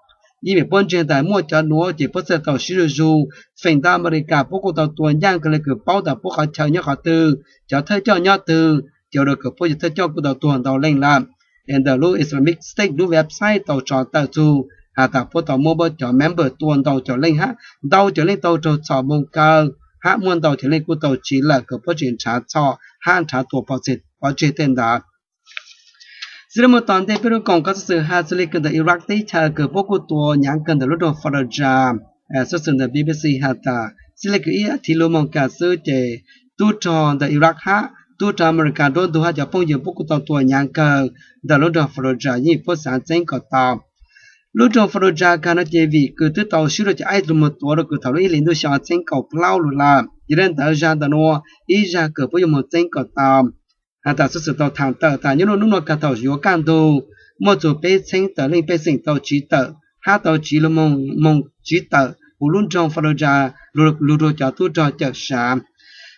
Yeeb vim puab ntseeg tas muaj cov nuav ces puab txhaj tau sib zug zug. Feem ntau Amelikas puab kuj tau tua ncaaj kag le kws paub tas puab qhov chaw nyob qhov twg, cov thawj coj nyob twg, ces ua rau kws puab cov thawj coj kuj tau tuag ntau leej lawm. Es ntawm lub Islamic State lub website tau tso tawm txug has tas puab tau muab puab cov member tua ntau caum leej hab ntau caum leej tau raug txhom moog kaw hab muaj ntau caum leej kuj tau tsiv lawm kws puab tseem nrhav txhom hab nrhav tua pov tseg tej ntawd. Txij li muaj tom ntej peb lub koom kov xov xwm has txug le kws ntawm Iraq teb chaws kws puab kuj tua nyaav kawg ntawm lub nroog Fallujah. Xov xwm ntawm BBC has tas txij le kws ib as thiv lug moog kag xwb ces tub rog ntawm Iraq hab tub rog Amelikas nruab ntug hab cov phooj ywg puab kuj tau tua nyaav kawg ntawm lub nroog Fallujah yeej puab xaav txeeb kom tau. Lub nroog Fallujah kag no ces vim kws twb tau swb rau cov ICE lug moog tuav rau kws thaum lub ib hlis ntuj xyoo ob txheeb kaum plaub lug lawm, yog le ntawd zag ntawm nuav ib zag kws puab yuav moog txeeb kom tau. Has tas xov xwm tau thaam tawm tas nyob rua nub nua kag thaum yuav kaj ntug muaj txug peb txheeb tawm leej pej xeem tau tsiv tawm hab tau tsiv lug moog tsiv tawm huv lub nroog Fallujah lug rua cov tub rog cawm sav.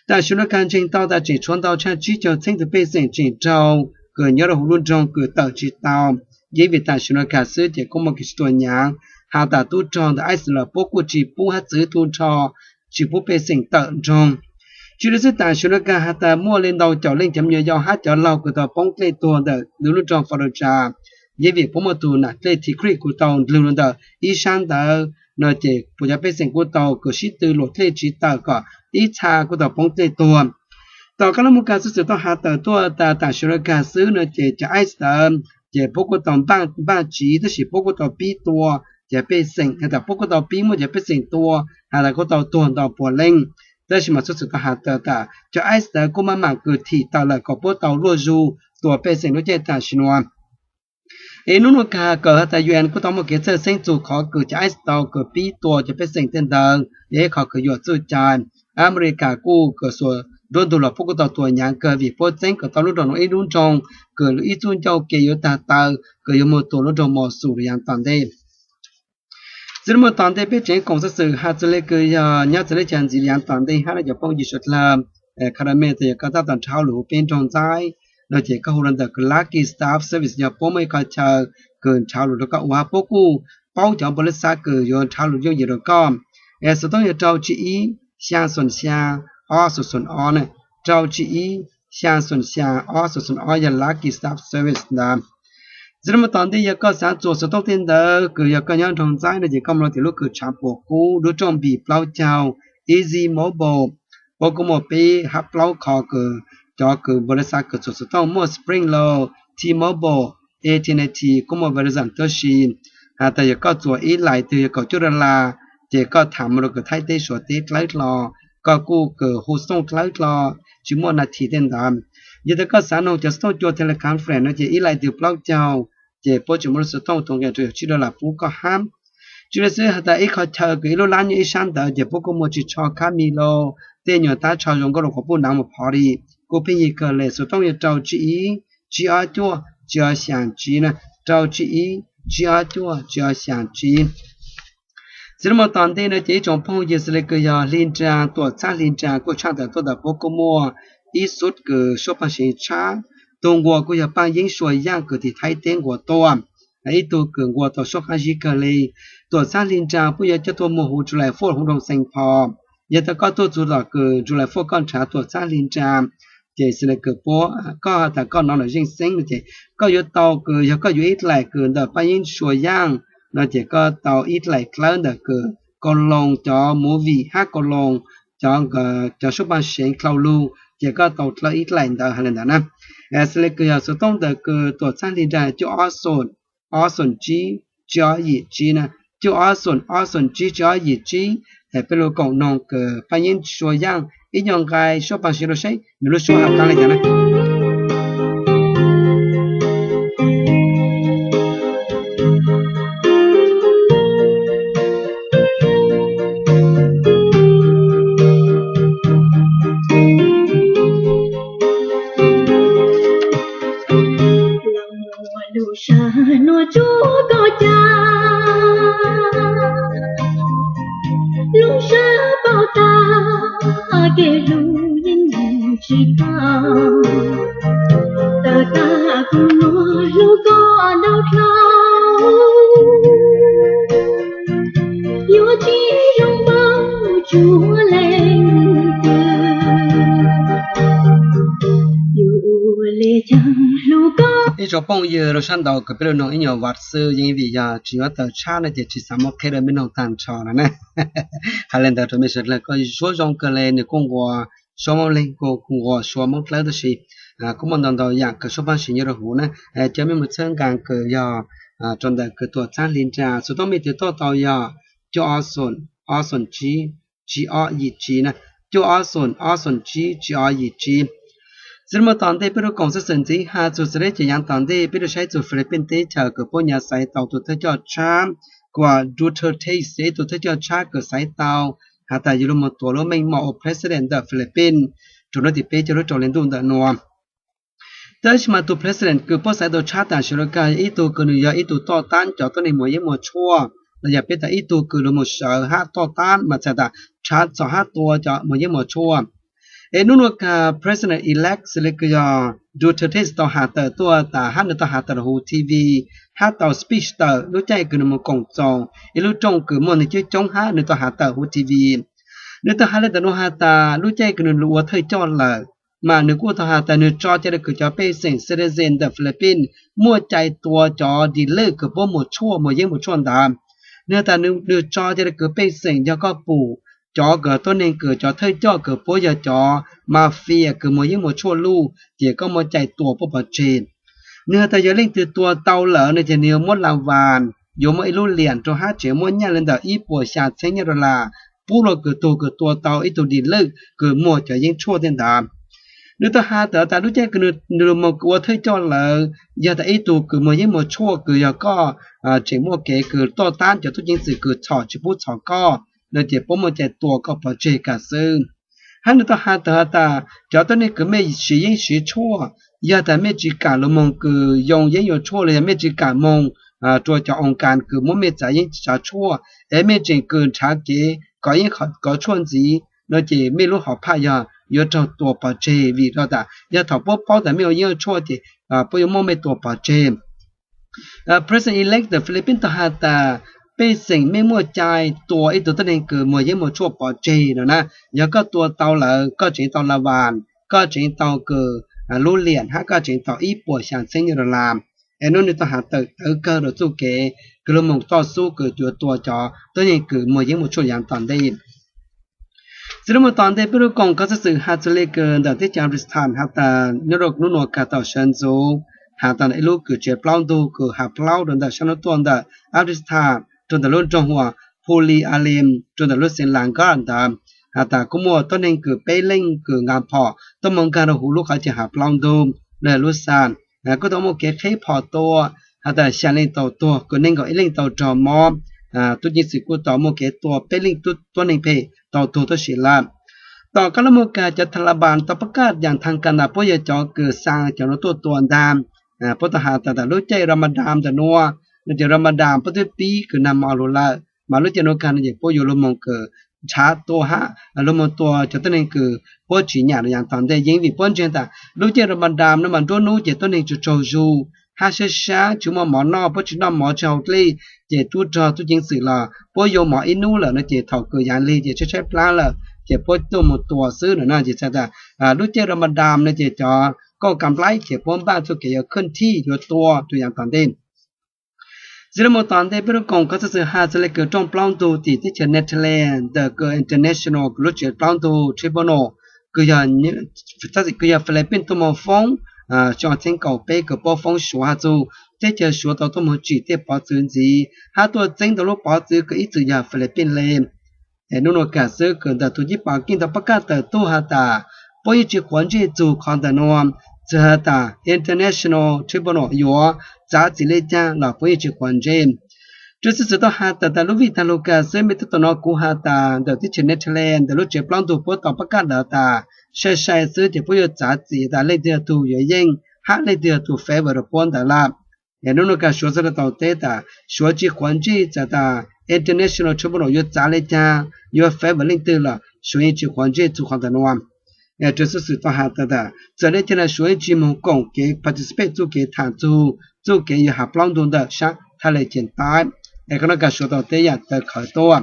Tam sim nuav kag ntseeg tau tas tseem tshuav ntau tshaj tsib caug txheeb tug pej xeem tseem raug kws nyob rau huv lub nroog kws tawm tsi tau. Yeeb vim tam sim nuav kag xwb ces kuj muaj kev sib tua nyaav has tas tub rog ntawm ICE los puab kuj tsi pub hab txwv tub rog, tsi pub pej xeem tawm nroog. Tsi le xwb tam sim nuav kag has tas muaj le ntau caum leej cov me nyuam yaus hab cov laug kws tau poob dlej tuag ntawm lub nroog Fallujah. Yeeb vim puab muaj tug nam dlej Tikrit kuj tau ndlwg lug ntawm ib sab ntawd no ces puab cov pej xeem kuj tau kws sib tw luam dlej tsiv tawm kom ib txha kuj tau poob dlej tuag. Tom qab lub moog kag xov xwm tau has tawm tuaj tas tam sim nuav kag xwb no ces cov ICE ntawd ces puab kuj tau npaaj tsiv tab sis puab kuj tau pib tua cov pej xeem has tas puab kuj tau pib muab cov pej xeem tua has tas kuj tau tuag ntau puas leej. Tab sis mas xov xwm tau has tawm tas cov ICE ntawd kuj maj mam kws thim tawm lawm kom puab tau luaj zug tua pej xeem lub caij tam sim nuav. Es nub nua kag kawm has tas UN kuj tau muaj kev txhawj xeeb txug qhov kws cov ICE tau kws pib tua cov pej xeem tej ntawd yog ib qhov kws yuam txuj cai. Amelikas kuj kws xuas nruab ntug los puab kuj tau tua nyaav kawg vim puab txeeb kom tau lub nroog nuav ib lub nroog kws ib txuj ncauj ke yuav tag taw kws yuav moog tua lub nroog Mosul rua yav tom ntej. Txij lub moog tom ntej peb tseem koom xov xwm has txug le kws yog nyob txawv teb chaws ntxiv yav tom ntej hab no cov phooj ywg suav dlawg, kha da me tas yog koj tab tom nrhav lug huv peb nroog Ntxaib no ces koj hu rau ntawm kws Lucky Star Service yog puab muaj ib qhov chaw kws nrhav lug rau koj ua hab puab kuj paub cov npaum le xav kws yuav nrhav lug yooj yim rau koj. Es xov tooj yog rau tsib ib xyaa xoom xyaa ob xoom xoom ob na, rau tsib ib xyaa xoom xyaa ob xoom xoom ob yog Lucky Star Service ntawd. Txij lub moog tom ntej yog koj xav txuas xov tooj tej ntawd kws yog koj nyob nroog Ntxaib no ces koj moog rau tim lub kws tshav puam kub lub rooj npis plaub caug Easy Mobile. Puab kuj muaj peb hab plaub qhov kws cov kws npaum le xav kws txuas xov tooj muaj Sprint los, T-Mobile, A T and T kuj muaj Verizon tuab si. Has tas yog koj txuas ib lais twg yog kaum cuaj dollar ces koj thaam moog rau kws Thaib teb Suav teb dlawb dlawb, koj kuj kws hu xov tooj dlawb dlawb tsi muaj nas this tej ntawd. Yog tas koj xav noog cov xov tooj cua teleconference no ces ib lais twg plaub caug ces puab tseem muaj lub xov tooj tus nqi rau yog tsib dollar pub koj hab. Tsi le xwb has tas ib qhov chaw kws ib lub lab nyob ib sab ntawd ces puab kuj muaj tsi tsho khab mi los tej nyuag tab tsho zoo nkauj rau quas puj nav mus phov li kuj pheej yig kawg le. Xov tooj yog rau tsib ib tsib ob cuaj tsib ob xyaa tsib na, rau tsib ib tsib ob cuaj tsib ob xyaa tsib. Txij lub moog tom ntej no ces ib tsoom phooj ywg xws le kws yog hli nraa tuam txhab hli nraa kuj tshaaj tawm tuaj tas puab kuj muaj ib xub kws suab paaj seev tshab. Tug nquas kuj yog Paaj Yeeb Suas Yaaj kws tim Thaib teb nquas tuaj, ib tug kws nquas tau suab qab zib kawg le. Tuam txhab hli nraa puab yuav coj tuaj muag huv July Four huv nroog Saint Paul. Yog tas koj tuaj txug tom kws July Four koj nrhav tuam txhab hli nraa ces xws le kws puab, koj has tas koj nov lawm zeej xeeb no ces koj yuav tau kws yog koj yuav ib dlaim kws ntawm Paaj Yeeb Suas Yaaj no ces koj tau ib dlaim dlawb ntawm kws Cologne cov movie hab Cologne cov, cov suab paj seev dlhau lug ces koj tau dlawb ib dlaim ntawd hais li ntawd na. Xws li kws yog xuv tooj ntawm kws tuam txhab hli nra cuaj ob xoom, ob xoom tsib, tsib ob yim tsib na, cuaj ob xoom, ob xoom tsib, tsib ob yim tsib. Es peb lug koom noog kws Paj Yeeb Sua Yaaj ib nyuag nqai suab paj seev rua saib nws lub suab has qab li cas na. Lug sab nuav tsuab koj ca, lub sab paub tas kev hlub yeej tsis tau, tawm tas kuv nuav hlub koj ntau dlhau, yuav tsis zoo npaum tsuas leej twg, yuav ua le caag hlub koj. Ib tsoom phooj ywg rau sab ntawd kws peb lug noog ib nyuag vaj xwb yeej vim yog tsis nyob tawm tshab no ces tsis xav muab qheb rau mej noog tag nrho no na. Hais li ntawd rau mej sawv dlawg koj suab zoo kawg le, nws kuj nquas suab Moob Leeg, kuj nquas suab Moob Dlawb tab sis kuj muaj ntau ntau yaam kws suab paj seev nyob rau huv na. Cov mej mus txhawb nqaa kws yog rau ntawm kws tuam txhab hli nra xuv tooj mej twb tuaj tau yog cuaj ob xoom, ob xoom tsib, tsib ob yim tsib na, cuaj ob xoom, ob xoom tsib, tsib ob yim tsib. Txij lub moog tom ntej peb lug koom xov xwm ntxiv has txug xws le ces yaav tom ntej peb lug saib txug Philippines teb chaws kws puab nyam xaiv tau tus thawj coj tshab, kuas Duterte yog ib tug thawj coj tshab kws xaiv tau has tas yuav lug moog tuav lub meej mom ua president ntawm Philippines rua nub tim peb coj lub rau le ntuj ntawm nuav. Tab sis mas tus president kws puab xaiv tau tshab tam sim no kag yog ib tug kws nws yog ib tug toj tab cov tuab neeg muaj yeeb muaj tshuaj, los yog peb tas ib tug kws lug moog sawv hab toj tab mas txhais tas tshab txhom hab tua cov muaj yeeb muaj tshuaj. Es nub nua kag president elect xws le kws yog Duterte tau has tawm tuaj tas hab nws tau has tawm rua huv TV hab tau speech tawm lub caij kws nws moog koom txoos ib lub rooj kws muaj neeg coob coob hab nws tau has tawm huv TV. Nws tau has le ntawm nua has tas lub caij kws nws lug ua thawj coj lawm mas nws kuj tau has tas nws tso cai rua kws cov pej xeem citizen ntawm Philippines muaj cai tua cov dealer kws puab muaj tshuaj muaj yeeb muaj tshuaj ntawd. Nws has tas nws tso cai rua kws pej xeem yog koj pum cov kws tuab neeg kws cov thawj coj kws puab yog cov mafia kws muaj yeeb muaj tshuaj luj ces koj muaj cai tua puab pov tseg. Nws has tas yog leej twg tua tau lawm no ces nws yuav muab la vas, yuav muab ib lub liam rua hab tseem muab nyaj le ntawm ib puas xya txheeb nyaj dollar pub rua kws tug kws tua tau ib tug dealer kws muaj cov yeeb tshuaj tej ntawd. Nws tau has tawm tas lub caij kws nws lug moog kws ua thawj coj lawm yog tas ib tug kws muaj yeeb muaj tshuaj kws yog koj tseem muaj kev kws toj tab cov tub ceev xwm kws txhom tsis pub txhom koj no ces puab muaj cai tua koj pov tseg kag xwb. Hab nws tau has tawm has tas cov tuab neeg kws mej siv yeeb siv tshuaj, yog tas mej tsis kam lug moog kws yoo yeeb yoo tshuaj los yog mej tsis kam moog rua cov oo kas kws muab mej txav yeeb txav tshuaj es mej tseem kws nrhav kev kov yeeb kov tshuaj ntxiv no ces mej lub hom phaj yog yuav raug tua pov tseg vim rau tas yog thaum puab paub tas mej ua yeeb ua tshuaj ces puab yuav muab mej tua pov tseg. President elect Philippines tau has tas pej xeem mej muaj cai tua ib tug tuab neeg kws muaj yeeb muaj tshuaj pov tseg no na. Yog koj tua tau lawm koj tseem tau la vas, koj tseem tau kws lub liam hab koj tseem tau ib puas xya txheeb nyaj dollar. Es nub nws tau has tawm tawv kawg rua txuj kev kws lug moog toj xub kws yuav tua cov tuab neeg kws muaj yeeb muaj tshuaj yaav tom ntej. Txij lub moog tom ntej peb lug koom kov xov xwm has txug le kws ntawm teb chaws Afghanistan has tas nyob rua nub nua kag tau sawv ntxuv has tas ib lub kws tsev plaub ntug kws has plaub rua ntawm sab nub tuaj ntawm Afghanistan rua ntawm lub nroog hu ua Pul-e-Alam rua ntawm lub xeev Lamgarh ntawd has tas kuj muaj tuab neeg kws peb leej kws nqa phom tuaj moog nkag rua huv lub qhov chaw has plaub ntug los lub xaj, kuj tau muaj kev qheb phom tua has tas xya leej tau tuag, kws neeg nkaum ib leej tau raug mob. Tub ceev xwm kuj tau muaj kev tua peb leej tuab neeg phem tau tuag tuab si lawm. Tom qab lub moog kag cov Taliban tau pab kaj yaam thaag kas tas puab yog cov kws xaa cov nuav tuaj tua ntag. Puab tau has tas tas lub caij Ramadan ntawm nua no ces Ramadan puab twb pib kws nag hmo lug lawm mas lub caij nua kag no ces puab yuav lug moog kws nrhav tua hab lug moog tua cov tuab neeg kws puab tsis nyam rua yaav tom ntej yeej vim puab ntseeg tas lub caij Ramadan no mas nruab nub ces tuab neeg tsaug tsaug zug hab sab sab tsis muaj mov noj, puab tsis noj mov tsis haus dlej ces tub rog tub ceev xwm los puab yoo mov ib nub lawm no ces thaum kws yaav lig ces tshaib tshaib plab lawm ces puab tuaj moog tua xwb no na. Ces txhais tas lub caij Ramadan no ces cov kauj kam nplaib ces puab npaj txuj kev yuav khwj thij yuav tua rua yaav tom ntej. Txiv lub mus tom ntej peb lub koom kho txoj xwm has txog le kws rooj plaub ntug tim teb chaws Netherlands ntawm kws International kws lub tsev plaub ntug Tribunal kws yog, kws yog Philippines tuaj moog foob xyoo ob txheeb kaum peb kws puab foob Suav has txug teb chaws Suav tau tuaj moog tsim tej pov txwv ntxiv hab tuaj txeeb tau lub pov txwv kws ib txwm yog Philippines le. Es nub nua kag xwb kws ntawm tug cib pas keej tau pab kaj tawm tuaj has tas puab yeej tsi quav ntsej txug qhov ntawm nua, txawm has tas International Tribunal yuav txav txim le caag los puab yeej tsi quav ntsej. Rua xwb xwm tau has tawm tas lub vij tag lug kag xwb mej tub tau nov kuv has tas ntawm teb chaws Netherlands ntawm lub tsev plaub ntug puab tau pab kaj lawm tas sai sai xwb ces puab yuav txav txim tas leej twg tug yuav yeej hab leej twg tug favor rua puab ntawd lawm. Es nub nua kag Suav txhaj le tau teb tas Suav tsi quav ntsej txawm tas International Tribunal yuav txav le caag, yuav favor leej twg los Suav yeej tsi quav ntsej txug qhov ntawm nua. Rua xwb xwm tau has tas txawm le caag los Suav yeej tsi moog koom kev participate txuj kev tham txug txuj kev yuav has plaub ntug ntawm sab thaj le ceem taib. Es qhov nua kag Suav tau teb yaam tawv khawv tuaj.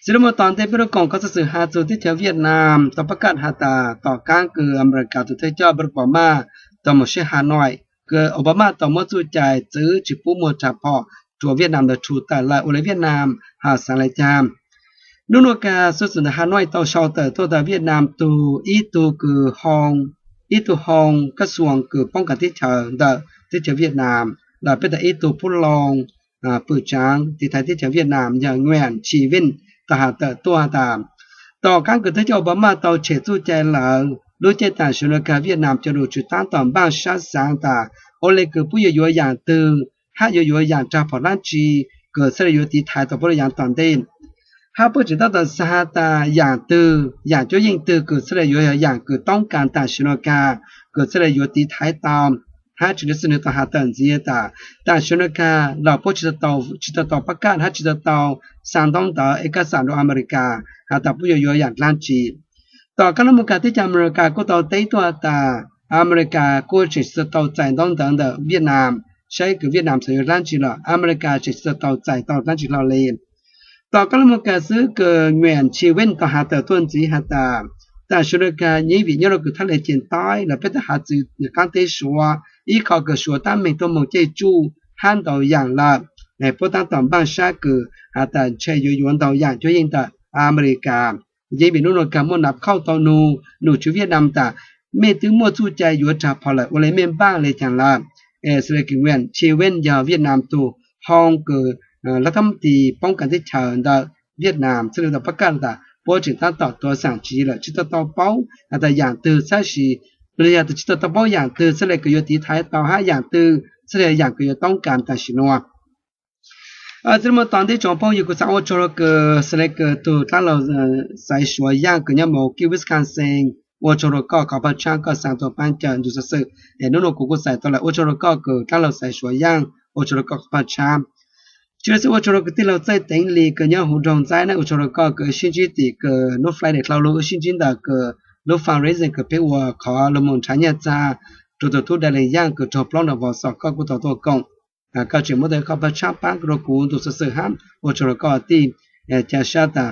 Txiv lub mus tom ntej peb lub koom kho txoj xwm has txug teb chaws Vietnam tau pab kaj has tas tom qaab kws America tug thawj coj Barack Obama tau moog saib Hanoi, kws Obama tau muab txuj cai txwv tsi pub muag rag phom rua Vietnam ntawd rhu tawm lawm ua le Vietnam has xaav le caag. Nub nua kag xwb xwm ntawm Hanoi tau sau tawm tuaj tas Vietnam tug ib tug kws hoo, ib tug hoo kab xuas kws poob kav teb chaws ntawm teb chaws Vietnam los peb tas ib tug pub loo pwm tsaav tiv thaiv teb chaws Vietnam yog Nguyen Chi Vinh tau has tawm tuaj has tas tom qaab kws thawj coj Obama tau tshem txuj cai lawm lub caij tam sim nua kag Vietnam cov lug tsi taab tom npaaj sab xaav tas ua le kws puab yuav yuav yaam twg hab yuav yuav yaam rag phom dlaab tsi kws txhaj le yuav tiv thaiv tau puab lub yaav tom ntej. Hab puab tseem taab tom xaav has tas yaam twg, yaam cuab yeej twg kws txhaj le yuav yog yaam kws toob kas tam sim nua kag kws txhaj le yuav tiv thaiv tau. Hab tseem le xwb nwg tau has tawm ntxiv tas tam sim nua kag los puab tsi tau tau pab kaj hab tsi tau tau xaa ntoob ntawv es kaj xam rua America has tas puab yuav yuav yaam dlaab tsi. Tom qaab lub mus kag teb chaws America kuj tau teb tuaj tas America kuj tseem tsi tau txais ntoob ntawv ntawm Vietnam saib kws Vietnam xaav yuav dlaab tsi los America tseem tsi tau txais tau dlaab tsi hlo le. Tom qaab lub mus kag xwb kws Nguyen Chi Vinh tau has tawm tuaj ntxiv has tas tam sim nua kag nyeb vim nyob rua kws thaj le ceem taib los peb tau has txug qaab teb Suav ib qho kws Suav taab meeg tuaj moog caij tsuj hab ntau yaam lawm. Puab taab tom npaaj sab kws has tas ntshe yuav yuav ntau yaam cuab yeej ntawm America. Yeej vim nub nua kag muaj nab khauj tau nug num tswv Vietnam tas mej twb muaj txuj cai yuav rag phom lawm ua le mej npaaj le caag lawm. Xws le kws Nguyen Chi Vinh yog Vietnam tug hoo kws lab thab ti poob kav teb chaws ntawm Vietnam txhaj le tau pab kaj tas puab tseem taab tom tuav xaam tsiv lawm tsi tau tau paub has tas yaam twg txhaj sis, yog tas tsi tau tau paub yaam twg txhaj le kws yuav tiv thaiv tau hab yaam twg txhaj le yaam kws yuav toob kas tam sim nua. Txij lub mus tom ntej tsoom phooj ywg kuv xaav ua tsaug rua kws xws le kws tug dlaab laug Xaiv Suav Yaaj kws nyob Milwaukee, Wisconsin, ua tsaug rua koj qhov paj tshab koj xaav tuaj paab cawm ntu xov xwm es nub nua kuv kuj xaiv tau lawm. Ua tsaug rua koj kws dlaab laug Xaiv Suav Yaaj, ua tsaug rua koj qhov paj tshab. Tsi le xwb ua tsaug rua kws tij laug Txaij Teev Lis kws nyob huv nroog Ntxaib na, ua tsaug rua koj kws wb sib ntsib tim kws lub Friday dlhau lug wb sib ntsib ntawm kws lub fundraising kws peb ua qhov lug moog nrhav nyaj txag rua tug tub Dai Leej Yaaj kws raug plaub nrag vau xom koj kuj tau tuaj koom. Koj tseem muab tau qhov paj tshab paab rua kuv ntu xov xwm hab ua tsaug rua koj tij. Ca sab tas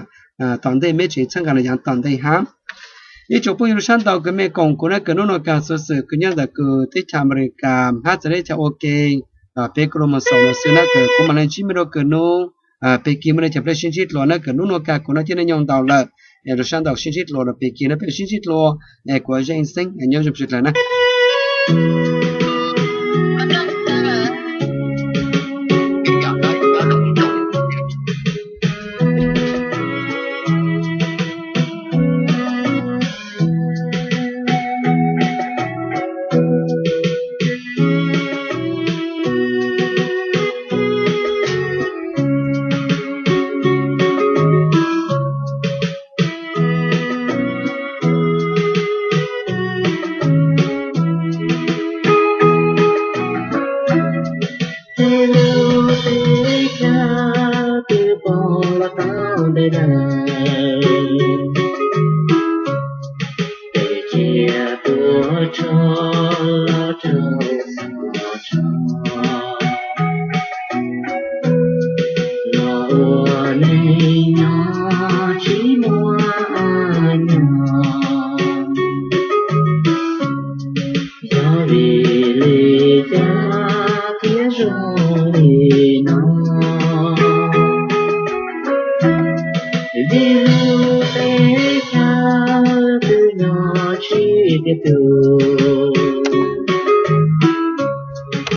tom ntej mej tseem txhawb nqa lug yaav tom ntej hab. Ib tsoom phooj ywg lug sab ntau kws mej koom kuv na kws nub nua kag xuv xwm kws nyob ntawm kws teb chaws Amelikas hab txawm teb chaws ua ke, peb kuj lug moog xaus lug xwb na kws kuv maam le ntsib mej rua kws nub, peb kig muaj le caag plej sib ntsib dlua na kws nub nua kag kuv noj cov neej nyoog ntau lawm, es lug sab ntau sib ntsib dlua rua peb kig na peb sib ntsib dlua, es kuv Zeej Xeeb nyob zoo tshwm dlawg na. Tej lub teb chaws twb poob los tau ntev lawm, peb cia tuav tsho los raug xov tsho, los ua neej nyob tsis muaj nyob. Yog vim li cas thiaj zoo li Leej twg